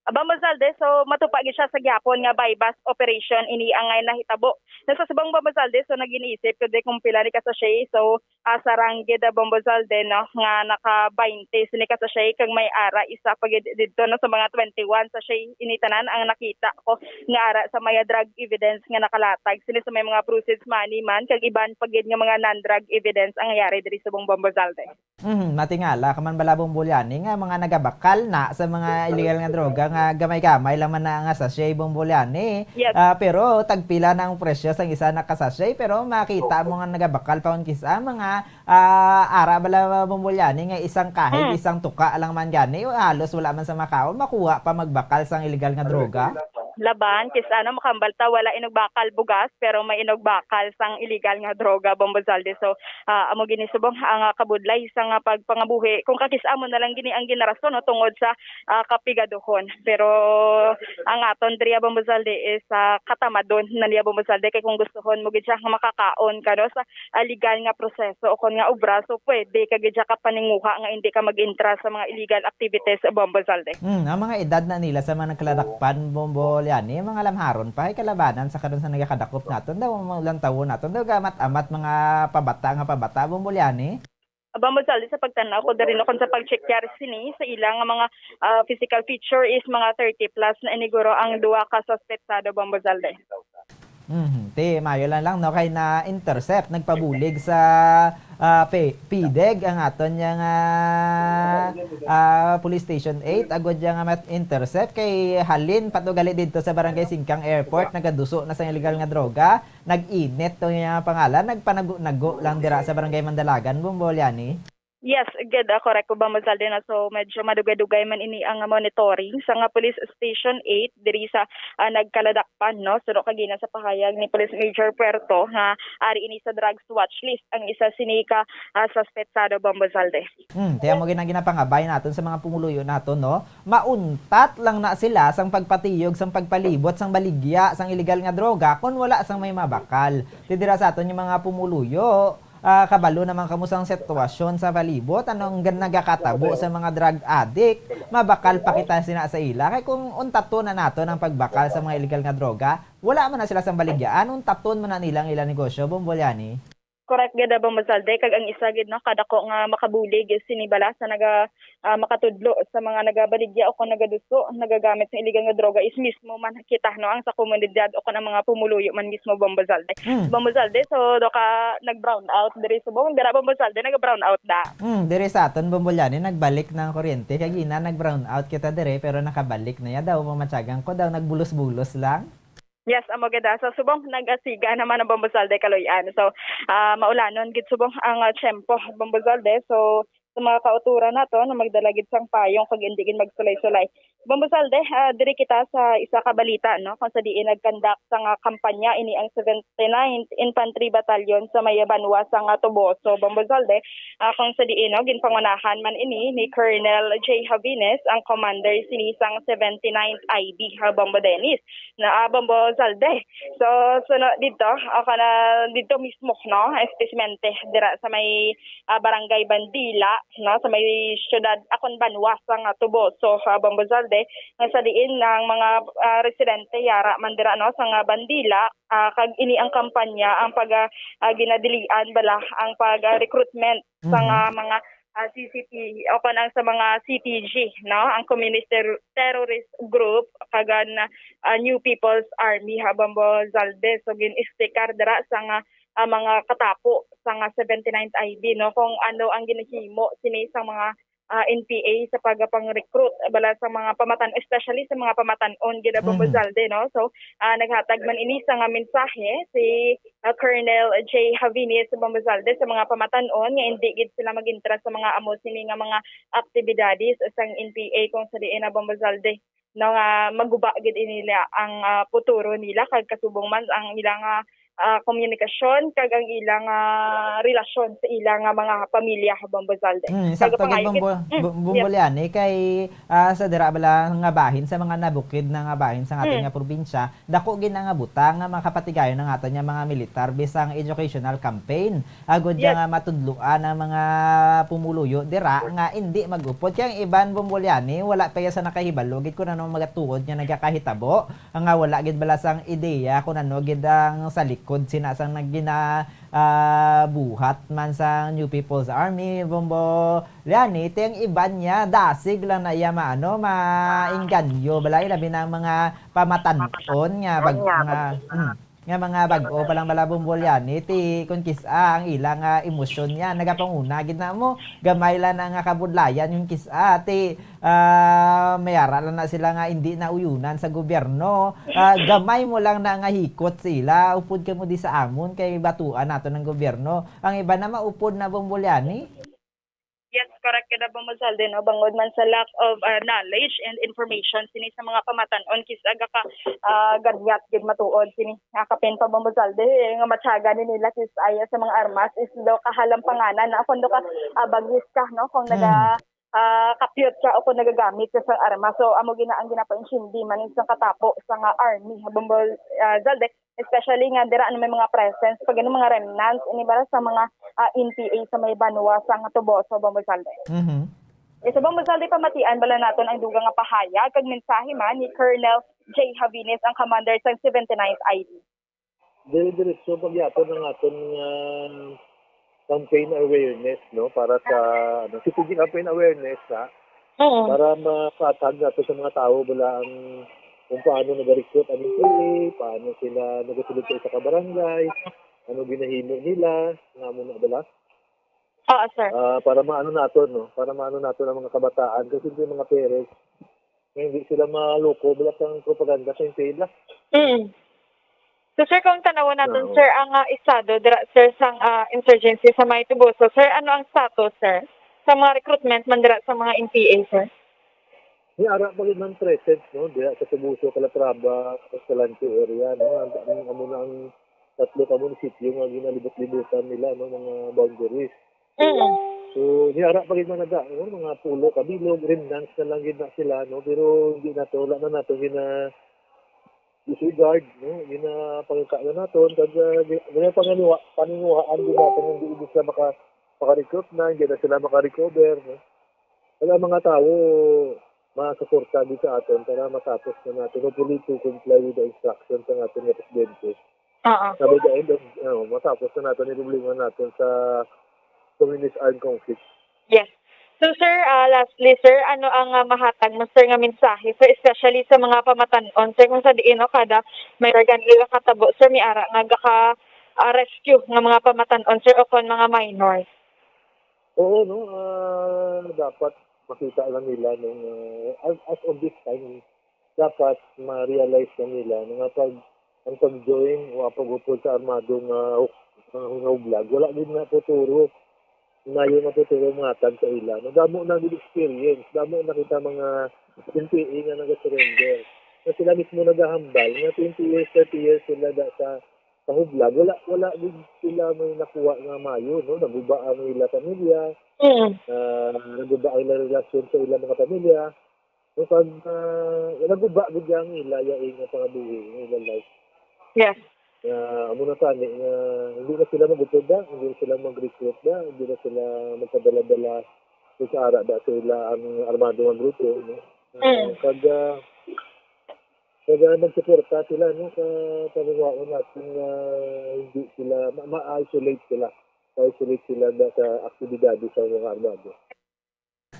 Bombo Zalde, so matupa gid siya sa gihapon nga buy-bust operation ini ang nga nahitabo. Na sa subong, Bombo Zalde, so nag-inisip ko di kung pila ni ka sachet. So, ah, sa rangged, ah, Bombo Zalde, no, nga naka twenty sini ka sachet kag may ara isa pa gid didto, no, sa mga twenty-one sachet ini tanan ang nakita ko nga ara sa mga drug evidence nga nakalatag sini sa may mga proceeds money man kag iban pa gid nga mga non-drug evidence ang yari diri subong, Bombo Zalde. Mhm, matingala ka man bala, Bombo Liani, nga mga nagabakal na sa mga illegal nga droga nga gamay-gamay lang man na nga sachet, Bombo Liani. Yes. Ah, pero tagpila na ang presyo sang isa na ka sachet, pero makita mo nga nagabakal pa kon kis-a mga, ah, ara bala, Bombo Liani, nga isang kahig, Mm. isang tuka lang man gani, o halos wala man sa makaon, makuha pa magbakal sang illegal nga droga. Laban, kis-a, no, makambal ta, wala inugbakal bugas, pero may inugbakal sang illegal nga droga, Bombo Zalde. So, ah, amo gini subong ang, ah, kabudlay sa nga pagpangabuhi. Kung kakis-a mo na lang gini ang ginarason, no, tungod sa, ah, kapigaduhon. Pero ang aton diri, Bombo Zalde, is, ah, katamadon na niya, Bombo Zalde, kay kung gustuhon mo gid siya nga makakaon ka, no, sa, ah, legal nga proseso o kon nga obra, so pwede ka gid siya kapaninguha nga hindi ka mag-intra sa mga illegal activities, Bombo Zalde. Hmm, ang mga edad na nila sa mga nagkaladakpan, Bombo Liani, mga lamharon pa, ay kalabanan sa karon sa nagakadakop naton daw, mga ulantawon naton daw, gamat-amat mga pabata nga pabata, Bombo Liani. Bombo Zalde, sa pagtan-aw ko diri, no, kon sa pag-check yari sini sa ilang mga, ah, physical feature is mga thirty plus na iniguro ang duha ka suspetsado, Bombo Zalde. Mhm. Ti, mayo lang lang, no, kay na-intercept, nagpabulig sa, ah, P-, PDEG ang aton niya nga, ah, Police Station eight, agod niya nga ma-intercept kay halin pa to gali didto sa Barangay Singkang Airport, nagaduso na sa illegal nga droga, nag-init to niya nga pangalan, nagpanago-nago lang dira sa Barangay Mandalagan, Bombo Liani. Yes, gid, ah, correct ko, Bombo Zalde, no? So, medyo madugay-dugay man ini ang monitoring sa nga Police Station eight diri sa, ah, Nagkaladakpan, no? Suno kagina sa pahayag ni Police Major Puerto nga ari ini sa drugs watch list ang isa sini ka, ah, suspetsado, Bombo Zalde. Hmm, kaya mo gina-, ginapangabay naton sa mga pumuluyo naton, no? Mauntat lang na sila sang pagpatiyog, sang pagpalibot, sang baligya, sang iligal nga droga, kon wala sang may mabakal. Ti dira sa aton yung mga pumuluyo, ah, kabalo naman kamo sang sitwasyon sa palibot, anong gan-, nagakatabo sa mga drug addict, mabakal pa kita sina sa ila. Kay kung untaton na naton ang pagbakal sa mga iligal nga droga, wala man na sila sang baligyaan, untaton man na nila ang ilang negosyo, Bombo Liani. Correct gid, Bombo Zalde, kag ang isa gid, no, kadako nga makabulig is sini bala sa naga, ah, makatudlo sa mga nagabaligya o kung nagaduso, nagagamit sa iligal nga droga is mismo man kita, no, ang sa komunidad o kung ang mga pumuluyo man mismo, Bombo Zalde. Mm. Bombo Zalde, so, do ka nag-brown out diri subong, dira, Bombo Zalde, naga-brown out da. Mm, diri sa aton, Bombo Liani, nagbalik na ang kuryente. Kagina, nag-brown out kita diri, pero nakabalik na ya daw. Mamatyagan ko daw, nagbulos-bulos lang. Yes, amo gid, ah. So, subong nag-asiga naman ang Bombo Zalde, Kaloy-an. So, ah, maulanon gid subong ang, ah, tiyempo, Bombo Zalde. So, sa mga kauturan nato na magdala gid sang payong kag indi gid magsulay-sulay. Bombo Zalde, ah, diri kita sa isa ka balita, no, kung sa diin nag-conduct sang, ah, kampanya ini ang seventy-ninth Infantry Battalion sa may banwa sang, ah, Toboso, Bombo Zalde, ah, kung sa diin, no, ginpangunahan man ini ni Colonel Jay Javines, ang commander sini sang seventy-ninth I B, ha, Bombo Dennis. Na, ah, Bombo Zalde. So, suno dito, o kana dito mismo, no, espesmente dira sa may, ah, Barangay Bandila, no, sa may siyudad, akon banwa sang Toboso, ah, Bombo Zalde, nga sa diin ang mga, ah, residente yara man dira, no, sa nga Bandila, ah, kag ini ang kampanya, ang pag, ah, ah, ginadilian bala ang pag, ah, recruitment sa Mhm. nga mga, ah, C C P o kon ang sa mga C T G, no? Ang Communist Ter-, Terrorist Group kag ang, ah, New People's Army, ha, Bombo Zalde. So, gin-istikar dira sa nga, ah, mga katapo sa nga seventy-ninth I B, no? Kung ano ang ginahimo sini sa mga, ah, N P A sa pagpang-recruit bala sa mga pamatan-, especially sa mga pamatan-on gid, Bombo Mhm. Zalde, no? So, ah, naghatag man ini sa nga mensahe si ah, Colonel Jay Javines sa Bombo Zalde sa mga pamatan-on nga indi gid sila mag-entra sa mga amo sini nga mga aktibidades sang N P A kung sa diin na Bombo Zalde, no, nga maguba gid nila ang, ah, futuro nila kag kasubong man ang ilang, ah, ah, komunikasyon kag ang ilang, ah, relasyon sa ilang, ah, mga pamilya, Bombo Zalde. Mm, Kag sakto gid, pangayo gid, Bombo, mm, Bu-, Bombo yes. Liani, kay, ah, sa dira bala nga bahin, sa mga nabukid na nga bahin sa aton Mm. nga probinsya, dako gid na nga butang nga makapatigayon ang aton nga mga militar bisan educational campaign. Agod Yes. nga matudloan ang mga pumuluyo dira nga indi mag-upod. Kay ang iban, Bombo Liani, wala pa ya sa nakahibalo gid kung ano magatuod nga nagakahitabo, nga wala gid bala sang ideya kung ano gid ang sa likod sina sang nagina-, ah, buhat man sang New People's Army, Bombo Liani, ti ang iban niya, dasig lang na iya maano, maingganyo. Bala, ilabi na ang mga pamatan-on nga bag-, Nga mga, bag-, mm, nga mga bag-o pa lang bala, Bombo Liani, ti kun kis-a ang ila nga emosyon niya, nagapanguna gid na mo, gamay lang na nga kabudlayan yung kis-a, ti, ah, mayara lang na sila nga hindi na uyunan sa gobyerno. Ah, gamay mo lang na nga hikot sa ila, upod ka mo di sa amon, kay batuan nato ng gobyerno. Ang iba na maupod na, Bombo Liani. Yes, correct ka na, Bombo Zalde, no? Bangod man sa lack of, ah, knowledge and information sini sa mga pamatan-on, kis aga ka, ah, gadyat gid matuod sini. Nga kapin pa, Bombo Zalde, eh, nga matyaga ni nila kis aya sa mga armas is do ka halampanganan na kung do ka, ah, bagis ka, no? Kung Mm. naga, ah, kapyot ka o kung nagagamit ka sa armas. So, amo gina ang ginapaintindi man sa katapo sa nga army, Bombo, ah, Zalde. Especially nga dira ano may mga presence, pag ano, mga remnants, ini bala sa mga, ah, N P A sa may banwa sa nga Toboso, Bombo Zalde. Mhm. Eh, sa Bombo Zalde, pamatian bala naton ang dugang nga pahayag kag mensahe man ni Colonel Jay Javines, ang commander sa seventy-ninth I D. Dire-diretso pagyapon ang aton nga campaign awareness, no, para sa, ano, C P G campaign awareness, ha? Oo. Para makahatag nato sa mga tawo bala ang kung paano nag-recruit ang N P A, paano sila nagasulod sa isa ka barangay, ano ginahimo nila, nga mo na bala. Oo, sir. Ah, para maano nato, no? Para maano nato ang mga kabataan, kasi yung mga parents, nga hindi sila maloko bala sang propaganda sa N P A nila. Mm. So, sir, kung tanawon naton, Oo. sir, ang, ah, estado dira, sir, sang, ah, insurgency sa may Toboso, sir, ano ang status, sir? sa mga recruitment man dira sa mga N P A, sir? Ni ara pa gid man present, no, diha sa Toboso, Calatrava, Escalante area, no, ang, ang, amo na ang tatlo ka munisipyo nga ginalibot-libutan nila, no, mga boundaries. Mm. So, ni ara pa gid man naga, no, mga pulo ka bilog, remnants na lang gid na sila, no, pero hindi na to, wala na nato gina-, disregard, no, gina-, pangita na naton, kag, ah, gi-, gina-, panganiwa-, paninguhaan gid naton, hindi, hindi sila maka-, maka-recruit na, hindi na sila maka-recover, no. Kaya ang mga tawo, masuporta gid sa aton para matapos na natin, hopefully, to comply with the instructions sa aton nga presidente. Oo. Sabi the end of, ano, matapos na natin yung problema natin sa communist armed conflict. Yes. So, sir, ah, lastly, sir, ano ang, ah, mahatag mo, sir, nga mensahe, sir, especially sa mga pamatan-on, sir, kung sa diin, no, kada may organ ila katabo, sir, may ara nga gaka, ah, rescue nga mga pamatan-on, sir, o kon mga minors? Oo, no, ah, dapat makita lang nila nung, ah, as, as of this time, dapat ma-realize na nila na nga pag, ang pag-join o ang pag-upod sa armado nga, nga hublag, wala gid na futuro. Mayo nga futuro ang mga tan sa ila. No, damo na gid experience, damo na kita mga N P A nga naga-surrender. Na sila mismo nagahambal nga twenty years, thirty years sila da sa kahublag. Wala, wala gid sila may nakuha nga mayo, no? Naguba ang ila pamilya. Mm. Ah, naguba ang ila relasyon sa ila mga pamilya. So, pag, ah, naguba gid ang ila yaing nga pangabuhi, ang ila life. Yes. Nga, amo na tani nga hindi na sila mag-upod da, hindi na sila mag-recruit da, hindi na sila magpadala-dala sa ara da sa ila ang armado nga grupo, no? Ah, Mm. Kag, ah, kag, ah, magsuporta sila, no, sa paninguhaon natin nga hindi sila ma-, ma-isolate sila. Ma-isolate sila da sa aktibidades sa mga armado.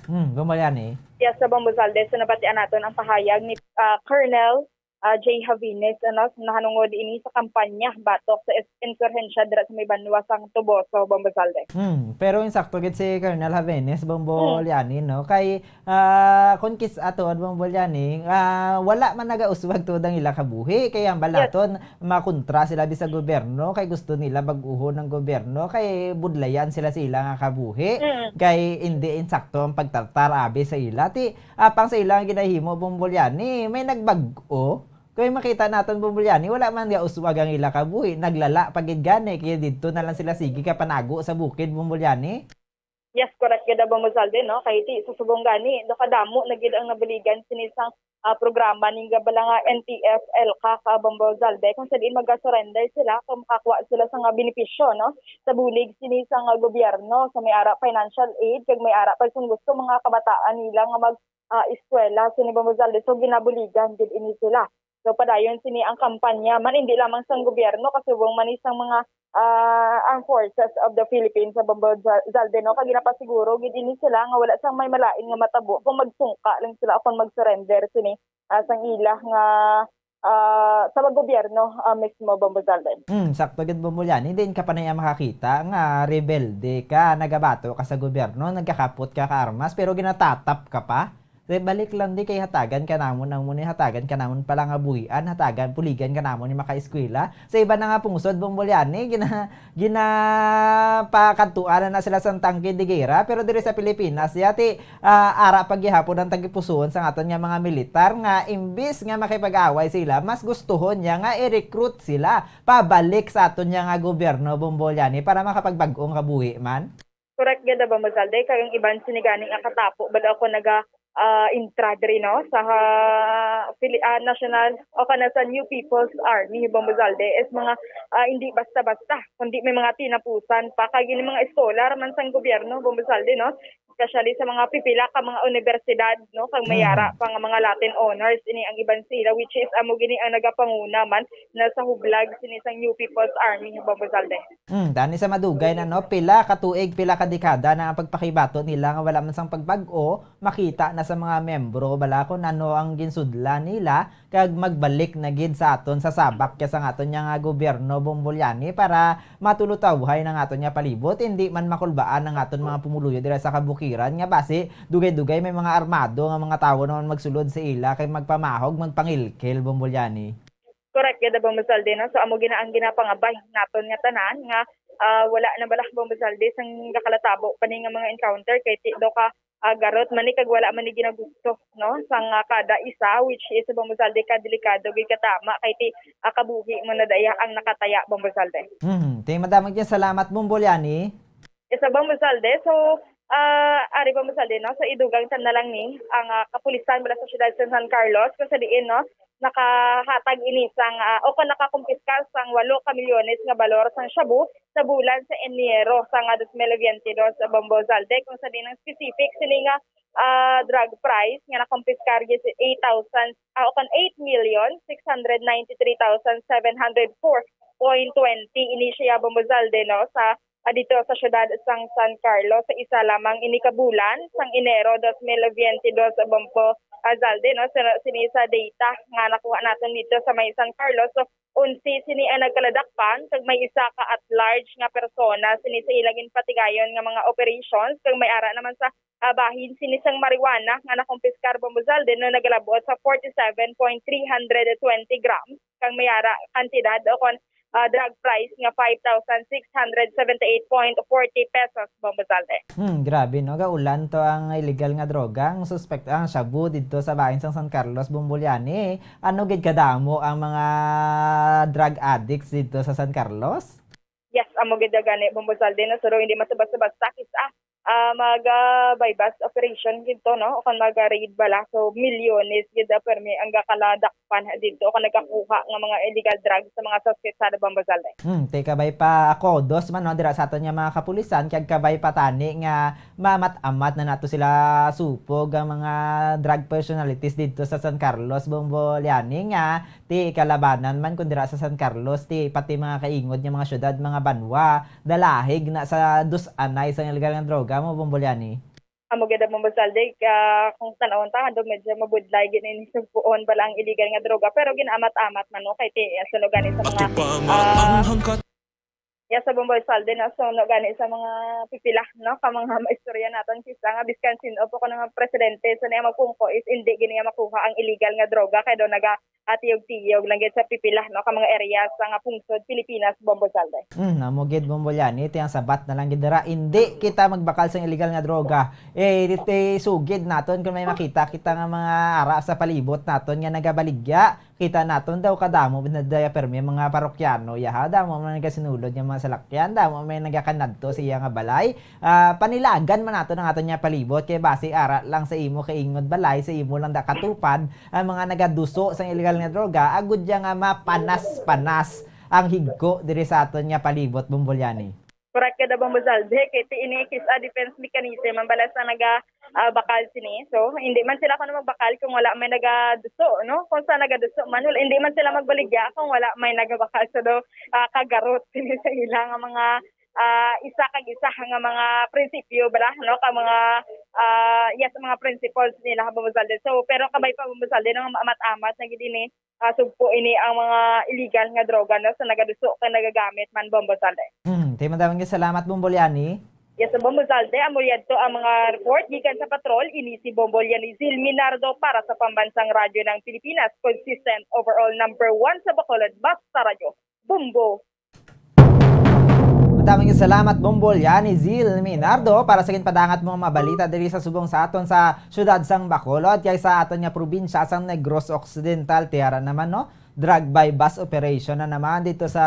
Hmm, Bombolyani. Yes, sa Bombo Zalde, so nabatian naton ang pahayag ni, ah, Colonel, ah, Jay Javines, ano, nahanungod ini sa kampanya batok sa is-, insurhensya dira sa may banwa sang Toboso, Bombo Zalde. Hmm, pero insakto gid si Colonel Javines, Bombo Hmm. Liani, no? Kay, ah, kung kis-, ato, Bombo Liani, ah, wala man nagauswag tuod ang ila kabuhi. Kay ang Yes. balaton, makontra sila di sa gobyerno, kay gusto nila bag-uhon ang gobyerno, kay budlayan sila sa ila nga kabuhi, Mm. kay indi insakto ang pagtratar abi sa ila. Ti, apang sa ila nga ginahimo, Bombolyani, may nagbag-o. Kay makita naton, Bombolyani, wala man nga uswag ang ila kabuhi, naglala pa gid gani, kay didto na lang sila sige ka panago sa bukid, Bombolyani. Yes, correct gid, Bombo Zalde, no? Kay ti, sa subong gani, nakadamo na gid ang nabuligan sini sang, ah, programa ni nga bala nga N T F L CAC, ah, Bombo Zalde, kung sa diin maga-surrender sila kung makakuha sila sa nga benepisyo, no? Sa bulig sini sa nga gobyerno, sa may ara financial aid, kag may ara pa kung gusto mga kabataan nila nga mag, ah, eskwela sini, Bombo Zalde. So, ginabuligan gid ini sila. So, padayon sini ang kampanya man, hindi lamang sang gobyerno, kasubong man ni sang mga, ah, Armed Forces of the Philippines sa Bombo Zal-, Zalde, no? Kag ginapasiguro gid ini sila nga wala sang may malain nga matabo kung magsungka lang sila o kung mag-surrender sini, ah, sang ila nga, ah, sa gobyerno, ah, mismo, Bombo Zalde. Hmm, sakto gid, Bombo Liani. Diin ka pa na iya makakita nga rebelde ka, nagabato ka sa gobyerno, nagkakapot ka ka armas, pero ginatatap ka pa? Di, balik lang di kay hatagan ka namon ang muni, hatagan ka namon pala nga buhian, hatagan, buligan ka namon ni makaeskwela. Sa iba na nga pungsod, Bombolyani, gina-, ginapakadtuan na, na sila sang tangke de guerra, pero diri sa Pilipinas, yati, ah, ara pa gihapon ang tagipusuon sa aton nga mga militar nga imbis nga makipag-away sila, mas gustuhon niya nga i-recruit sila pabalik sa aton nga gobyerno, Bombolyani, para makapagbag-ong kabuhi man. Correct gid, Bombo Zalde, kay ang iban sini gani nga katapo, bala ako naga, ah, intra diri, no, sa, ah, Pili-, ah, National o kana sa New People's Army, Bombo Zalde, is mga, ah, hindi basta-basta, kundi may mga tinapusan pa. Kay gini mga eskolar man sang gobyerno, Bombo Zalde, no, especially sa mga pipila ka mga universidad, no, kag may Mm. ara pa nga mga Latin honors, ini ang iban sila, which is amo gini ang nagapanguna man na sa hublag sini sang New People's Army, Bombo Zalde. Hmm, dani sa madugay na, no? Pila ka tuig, pila ka dekada na ang pagpakibato nila nga wala man sang pagbag-o makita na sa mga miyembro. Bala kon ano ang ginsudlan nila, kag magbalik na gid sa aton sa sabak kay sang aton nga gobyerno, Bombolyani, para matulutawhay ang aton nga palibot, hindi man makulbaan ang aton mga pumuluyo dira sa kabukiran nga basi dugay-dugay may mga armado nga mga tawo naman magsulod sa ila kay magpamahog, magpangilkil, Bombolyani. Correct gid, Bombo Zalde, no? So, amo gina ang ginapangabay naton nga tanan nga, ah, wala na bala, Bombo Zalde, sang gakalatabo pa ni nga mga encounter kay ti-, do ka, ah, garot man ni kag wala man ni ginagusto, no? Sang, ah, kada isa, which is, Bombo Zalde, ka delikado gid katama kay ti, ah, kabuhi mo na daya ang nakataya, Bombo Zalde. Hmm, ti madamo gyud salamat, Bombo Liani. Isa, Bombo Zalde. So, ah, ari, Bombo Zalde, no? So, idugang ta na lang ni ang, ah, kapulisan mula sa siyudad sa San Carlos, kung sa diin, no, nakahatag ini sang, ah, o kung nakakumpiskar sang walo ka milyones nga balor sang shabu sa bulan sa Enero sang, ah, dos mil biyente dos, Bombo Zalde, kung sa diin ang specific sini nga, ah, drug price nga nakumpiskar is eight thousand, ah, o kung eight million six hundred ninety-three thousand seven hundred four point twenty ini siya, Bombo Zalde, no, sa ah, dito sa siyudad sang San Carlos sa isa lamang ini ka bulan sang Enero dos mil biyente dos, Bombo, ah, Zalde, no? Sa, sini sa data nga nakuha naton dito sa may San Carlos. So, onse sini ang nagkaladakpan kag may isa ka at large nga persona sini sa ilang ginpatigayon nga mga operations kag may ara naman sa, ah, bahin sini sang marijuana nga nakumpiskar, Bombo Zalde, no, nagalabot sa forty-seven point three hundred twenty grams kag may ara kantidad o kon ah, drug price nga five thousand six hundred seventy-eight point forty pesos, Bombo Zalde. Hmm, grabe, no? Gaulan to ang illegal nga droga. Ang suspect, ang shabu didto sa bahin sang San Carlos, Bombo Liani. Ano gid kadamo ang mga drug addicts didto sa San Carlos? Yes, amo gid gani, Bombo Zalde, no? Pero hindi man sa basta-basta, kis-a, ah, mag, ah, buy-bust operation gid to, no? O kung mag-raid bala. So, milyones gid, ah, permi ang gakaladakpan dito o kung nagkakuha nga mga illegal drugs sa mga suspect sa Bombo Zalde. Hmm, ti kabay pa ako, dos man, no, dira sa aton nga mga kapulisan, kag kabay pa tani nga maamat-amat na nato sila supog ang mga drug personalities didto sa San Carlos, Bombo Liani, nga ti kalabanan man kun dira sa San Carlos, ti pati mga kaingod nga mga syudad, mga banwa, dalahig na sa dus-anay sang illegal nga droga mo, Bombo Liani. Amo gid, Bombo Zalde, ah, kung tan-awon ta, handom medyo mabudlay gid ini sugpuon bala ang illegal nga droga, pero gin-amat-amat man, no, kay ti, ah, suno gani sa mga, Atubangan ah, ang hangkat. Yes, sa Bombo Zalde, no? So, no, gani sa mga pipila, no, ka mga maistorya naton, kis-a nga biskan sin-o pa ko nga presidente, so niya magpungko is hindi gid niya makuha ang illegal nga droga kay daw naga, ah, tiyog-tiyog lang gid sa pipila, no, ka mga areas sa nga pungsod Pilipinas, Bombo Zalde. Hmm, amo gid, Bombo Liani, ti ang sabat na lang gid dira, hindi kita magbakal sa illegal nga droga. Eh, ti sugid naton kung may makita kita nga mga ara sa palibot naton nga nagabaligya. Kita naton daw kadamo na daya permi mga parokyano, yaha, damo man nagasinulod nga mga salakyan, damo may nagakanadto sa iya nga balay. Ah, panilagan man naton ang aton nga palibot, kay basi ara lang sa imo kaingod balay, sa imo lang da katupad ang mga nagaduso sang illegal nga droga, agud ya nga mapanas-panas ang higko diri sa aton nga palibot, Bombo Liani. Correct ka, Bombo Zalde, kay ti ini kis-a defense mechanism ang bala sa naga, ah, bakal sini. So, hindi man sila kuno magbakal kung wala may nagaduso, no? Kung sa nagaduso man, wala, hindi man sila magbaligya kung wala may nagabakal. So, daw, ah, kagarot sini sa ila nga mga, ah, isa kag isa nga mga prinsipyo bala, no? Ka mga, ah, yes, mga principles nila, Bombo Zalde. So, pero kabay pa, Bombo Zalde, no, amat-amat na gid ini, ah, sugpo ini ang mga illegal nga droga, no, sa nagaduso kag nagagamit man, Bombo Zalde. Hmm, ti madamo nga salamat, Bombo Liani. Yes, Bombo Zalde, amo yadto ang mga report gikan sa patrol. Ini si Bombo Liani Zil Minardo para sa Pambansang Radyo ng Pilipinas, consistent overall number one sa Bacolod, basta radyo. Bombo. Madaming salamat, Bombo Liani Zil Minardo, para sa ginpadangat mo nga mga balita diri sa subong sa aton sa siyudad sang Bacolod, kay sa aton nga probinsya sang Negros Occidental, ti ara naman, no? Drug buy-bust operation na naman dito sa,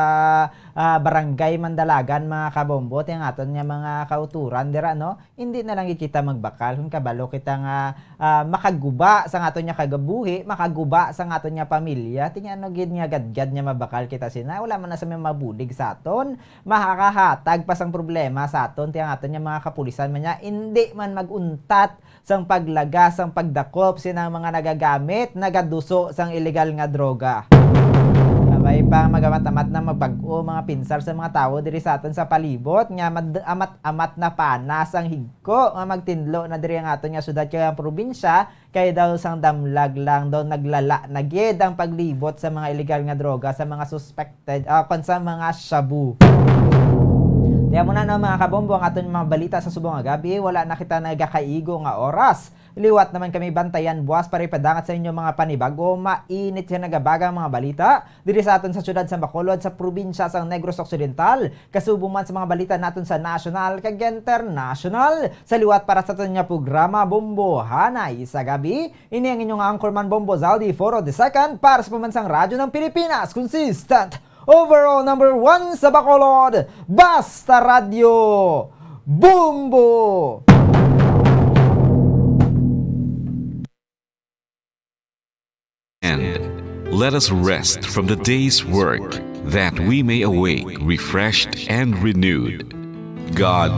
ah, Barangay Mandalagan, mga kabombo, ti ang aton nga mga kauturan dira, no? Hindi na lang gid kita magbakal. Kung kabalo kita nga, ah, makaguba sa aton nga kagabuhi, makaguba sa aton nga pamilya, ti ano gid nga gadgad nga mabakal kita sina? Wala man na sa may mabulig sa aton, makakahatag pa sang problema sa aton, ti ang aton nga mga kapulisan man niya, hindi man mag-untat sang paglagas, sang pagdakop sinang mga nagagamit, nagaduso sang illegal nga droga. Kabay pa magamat-amat na magbag-o mga pinsar sa mga tawo diri sa aton sa palibot nga mad-, amat-amat na panas ang hig- ko nga magtinlo na diri ang aton nga syudad kag ang probinsya, kay daw sang damlag lang daw naglala na gid ang paglibot sa mga illegal nga droga sa mga suspected, ah, kon sa mga shabu. Kaya muna na, mga kabombo, ang aton mga balita sa subong nga gabi. Wala na kita nagakaigo nga oras. Liwat naman kami bantayan buwas para ipadangat sa inyo mga panibago, mainit nga nagabagang mga balita diri sa aton sa siyudad sa Bacolod, sa probinsya sang Negros Occidental, kasubo man sa mga balita naton sa national kag international. Sa liwat para sa aton nga programa, Bombohanay sa Gabi, ini ang inyong anchorman, Bombo Zaldi Foro the second, para sa Pambansang Radyo ng Pilipinas, consistent overall number one sa Bacolod, Basta Radyo, Bombo! And let us rest from the day's work, that we may awake refreshed and renewed. God,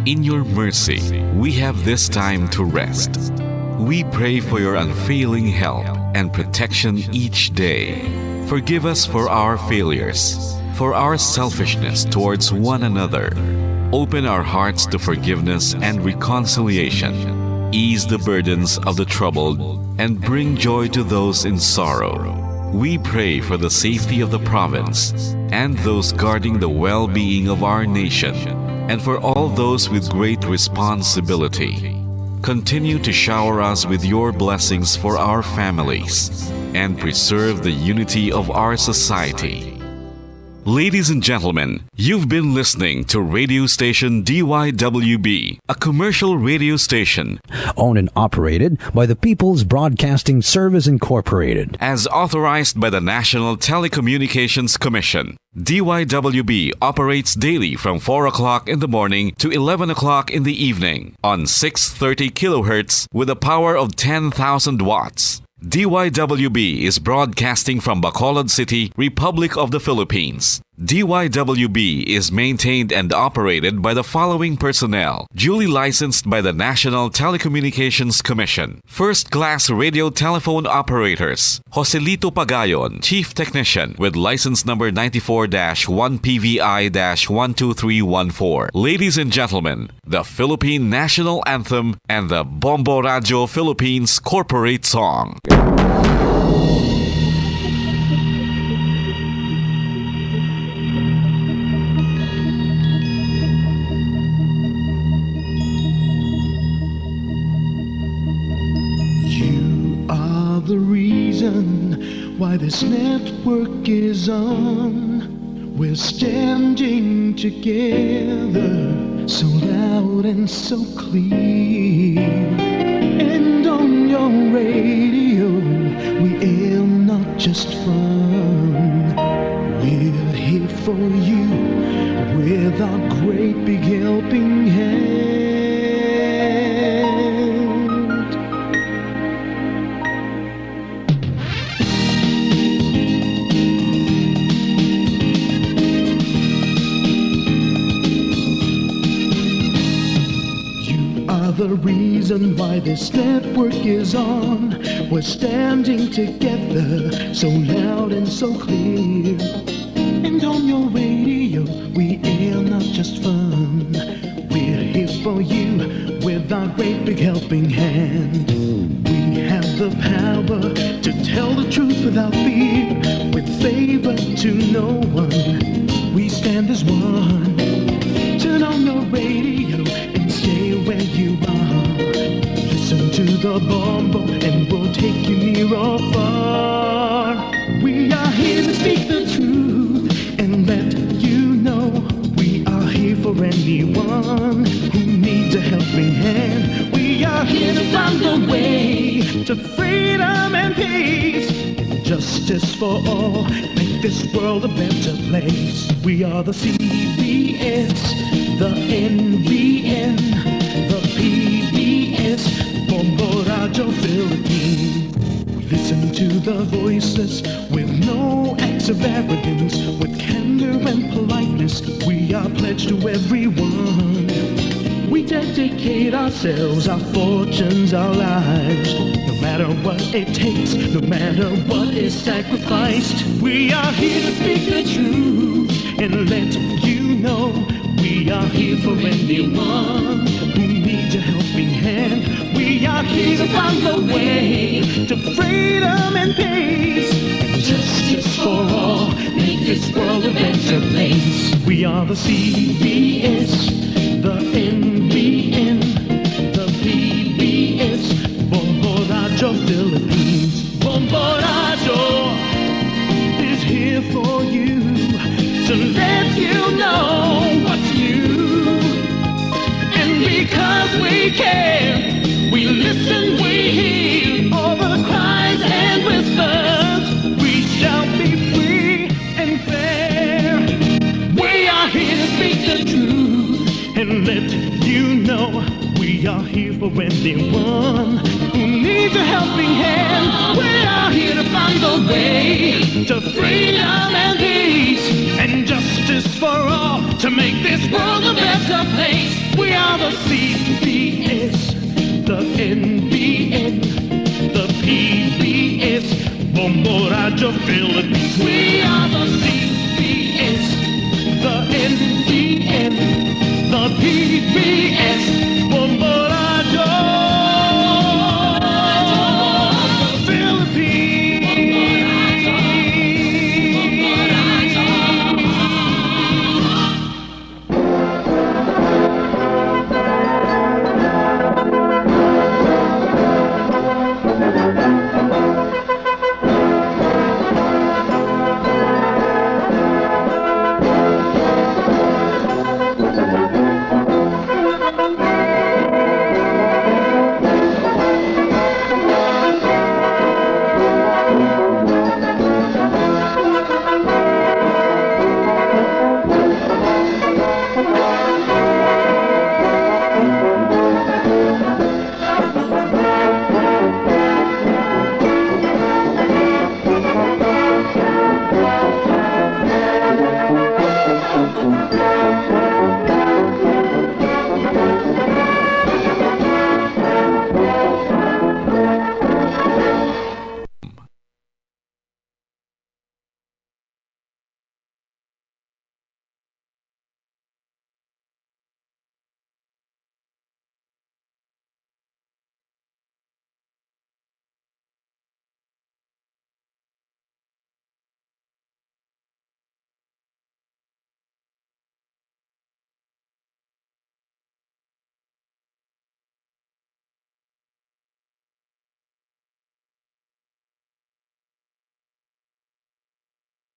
in your mercy, we have this time to rest. We pray for your unfailing help and protection each day. Forgive us for our failures, for our selfishness towards one another. Open our hearts to forgiveness and reconciliation. Ease the burdens of the troubled and bring joy to those in sorrow. We pray for the safety of the province and those guarding the well-being of our nation, and for all those with great responsibility. Continue to shower us with your blessings for our families and preserve the unity of our society. Ladies and gentlemen, you've been listening to radio station D Y W B, a commercial radio station owned and operated by the People's Broadcasting Service Incorporated. As authorized by the National Telecommunications Commission, D Y W B operates daily from four o'clock in the morning to eleven o'clock in the evening on six thirty kilohertz with a power of ten thousand watts. D Y W B is broadcasting from Bacolod City, Republic of the Philippines. D Y W B is maintained and operated by the following personnel, duly licensed by the National Telecommunications Commission. First class radio telephone operators, Joselito Pagayon, Chief Technician, with license number ninety-four dash one P V I dash one two three one four. Ladies and gentlemen, the Philippine National Anthem and the Bombo Radio Philippines Corporate Song. You are the reason why this network is on. We're standing together, so loud and so clear. And on your radio, we aim not just fun. We're here for you with our great big helping hand. You are the reason why this network is on. We're standing together, so loud and so clear. And on your radio, we air not just fun. We're here for you with our great big helping hand. We have the power to tell the truth without fear, with favor to no one. We stand as one. Turn on your radio and stay where you are. Listen to the Bombo and we'll take you near or far. We are here to speak the truth and let you know we are here for anyone who needs a helping hand. We are here to find a way to freedom and peace and justice for all. Make this world a better place. We are the C B S, the N B N, the P B S, Bombo Radio Philippines. We listen to the voiceless with no acts of arrogance, with candor and politeness. We are pledged to everyone. We dedicate ourselves, our fortunes, our lives. No matter what it takes, no matter what is sacrificed, we are here to speak the truth and let you know we are here for anyone who needs a helping hand. We are here to find a way to freedom and peace and justice for all. Make This world a better place. We are the C B S, the N B N, the P B S, Bombo Radyo Philippines. Bombo Radyo is here for you to let you know what's new. And because we care, we listen, we hear all the cries and whispers. We shall be free and fair. We are here to speak the truth and let you know we are here for anyone who needs a helping hand. We are here to find the way to freedom and peace and justice for all to make this world a better place. We are the C B S, the N B N, the P B S, Bombo Radyo Philippines. We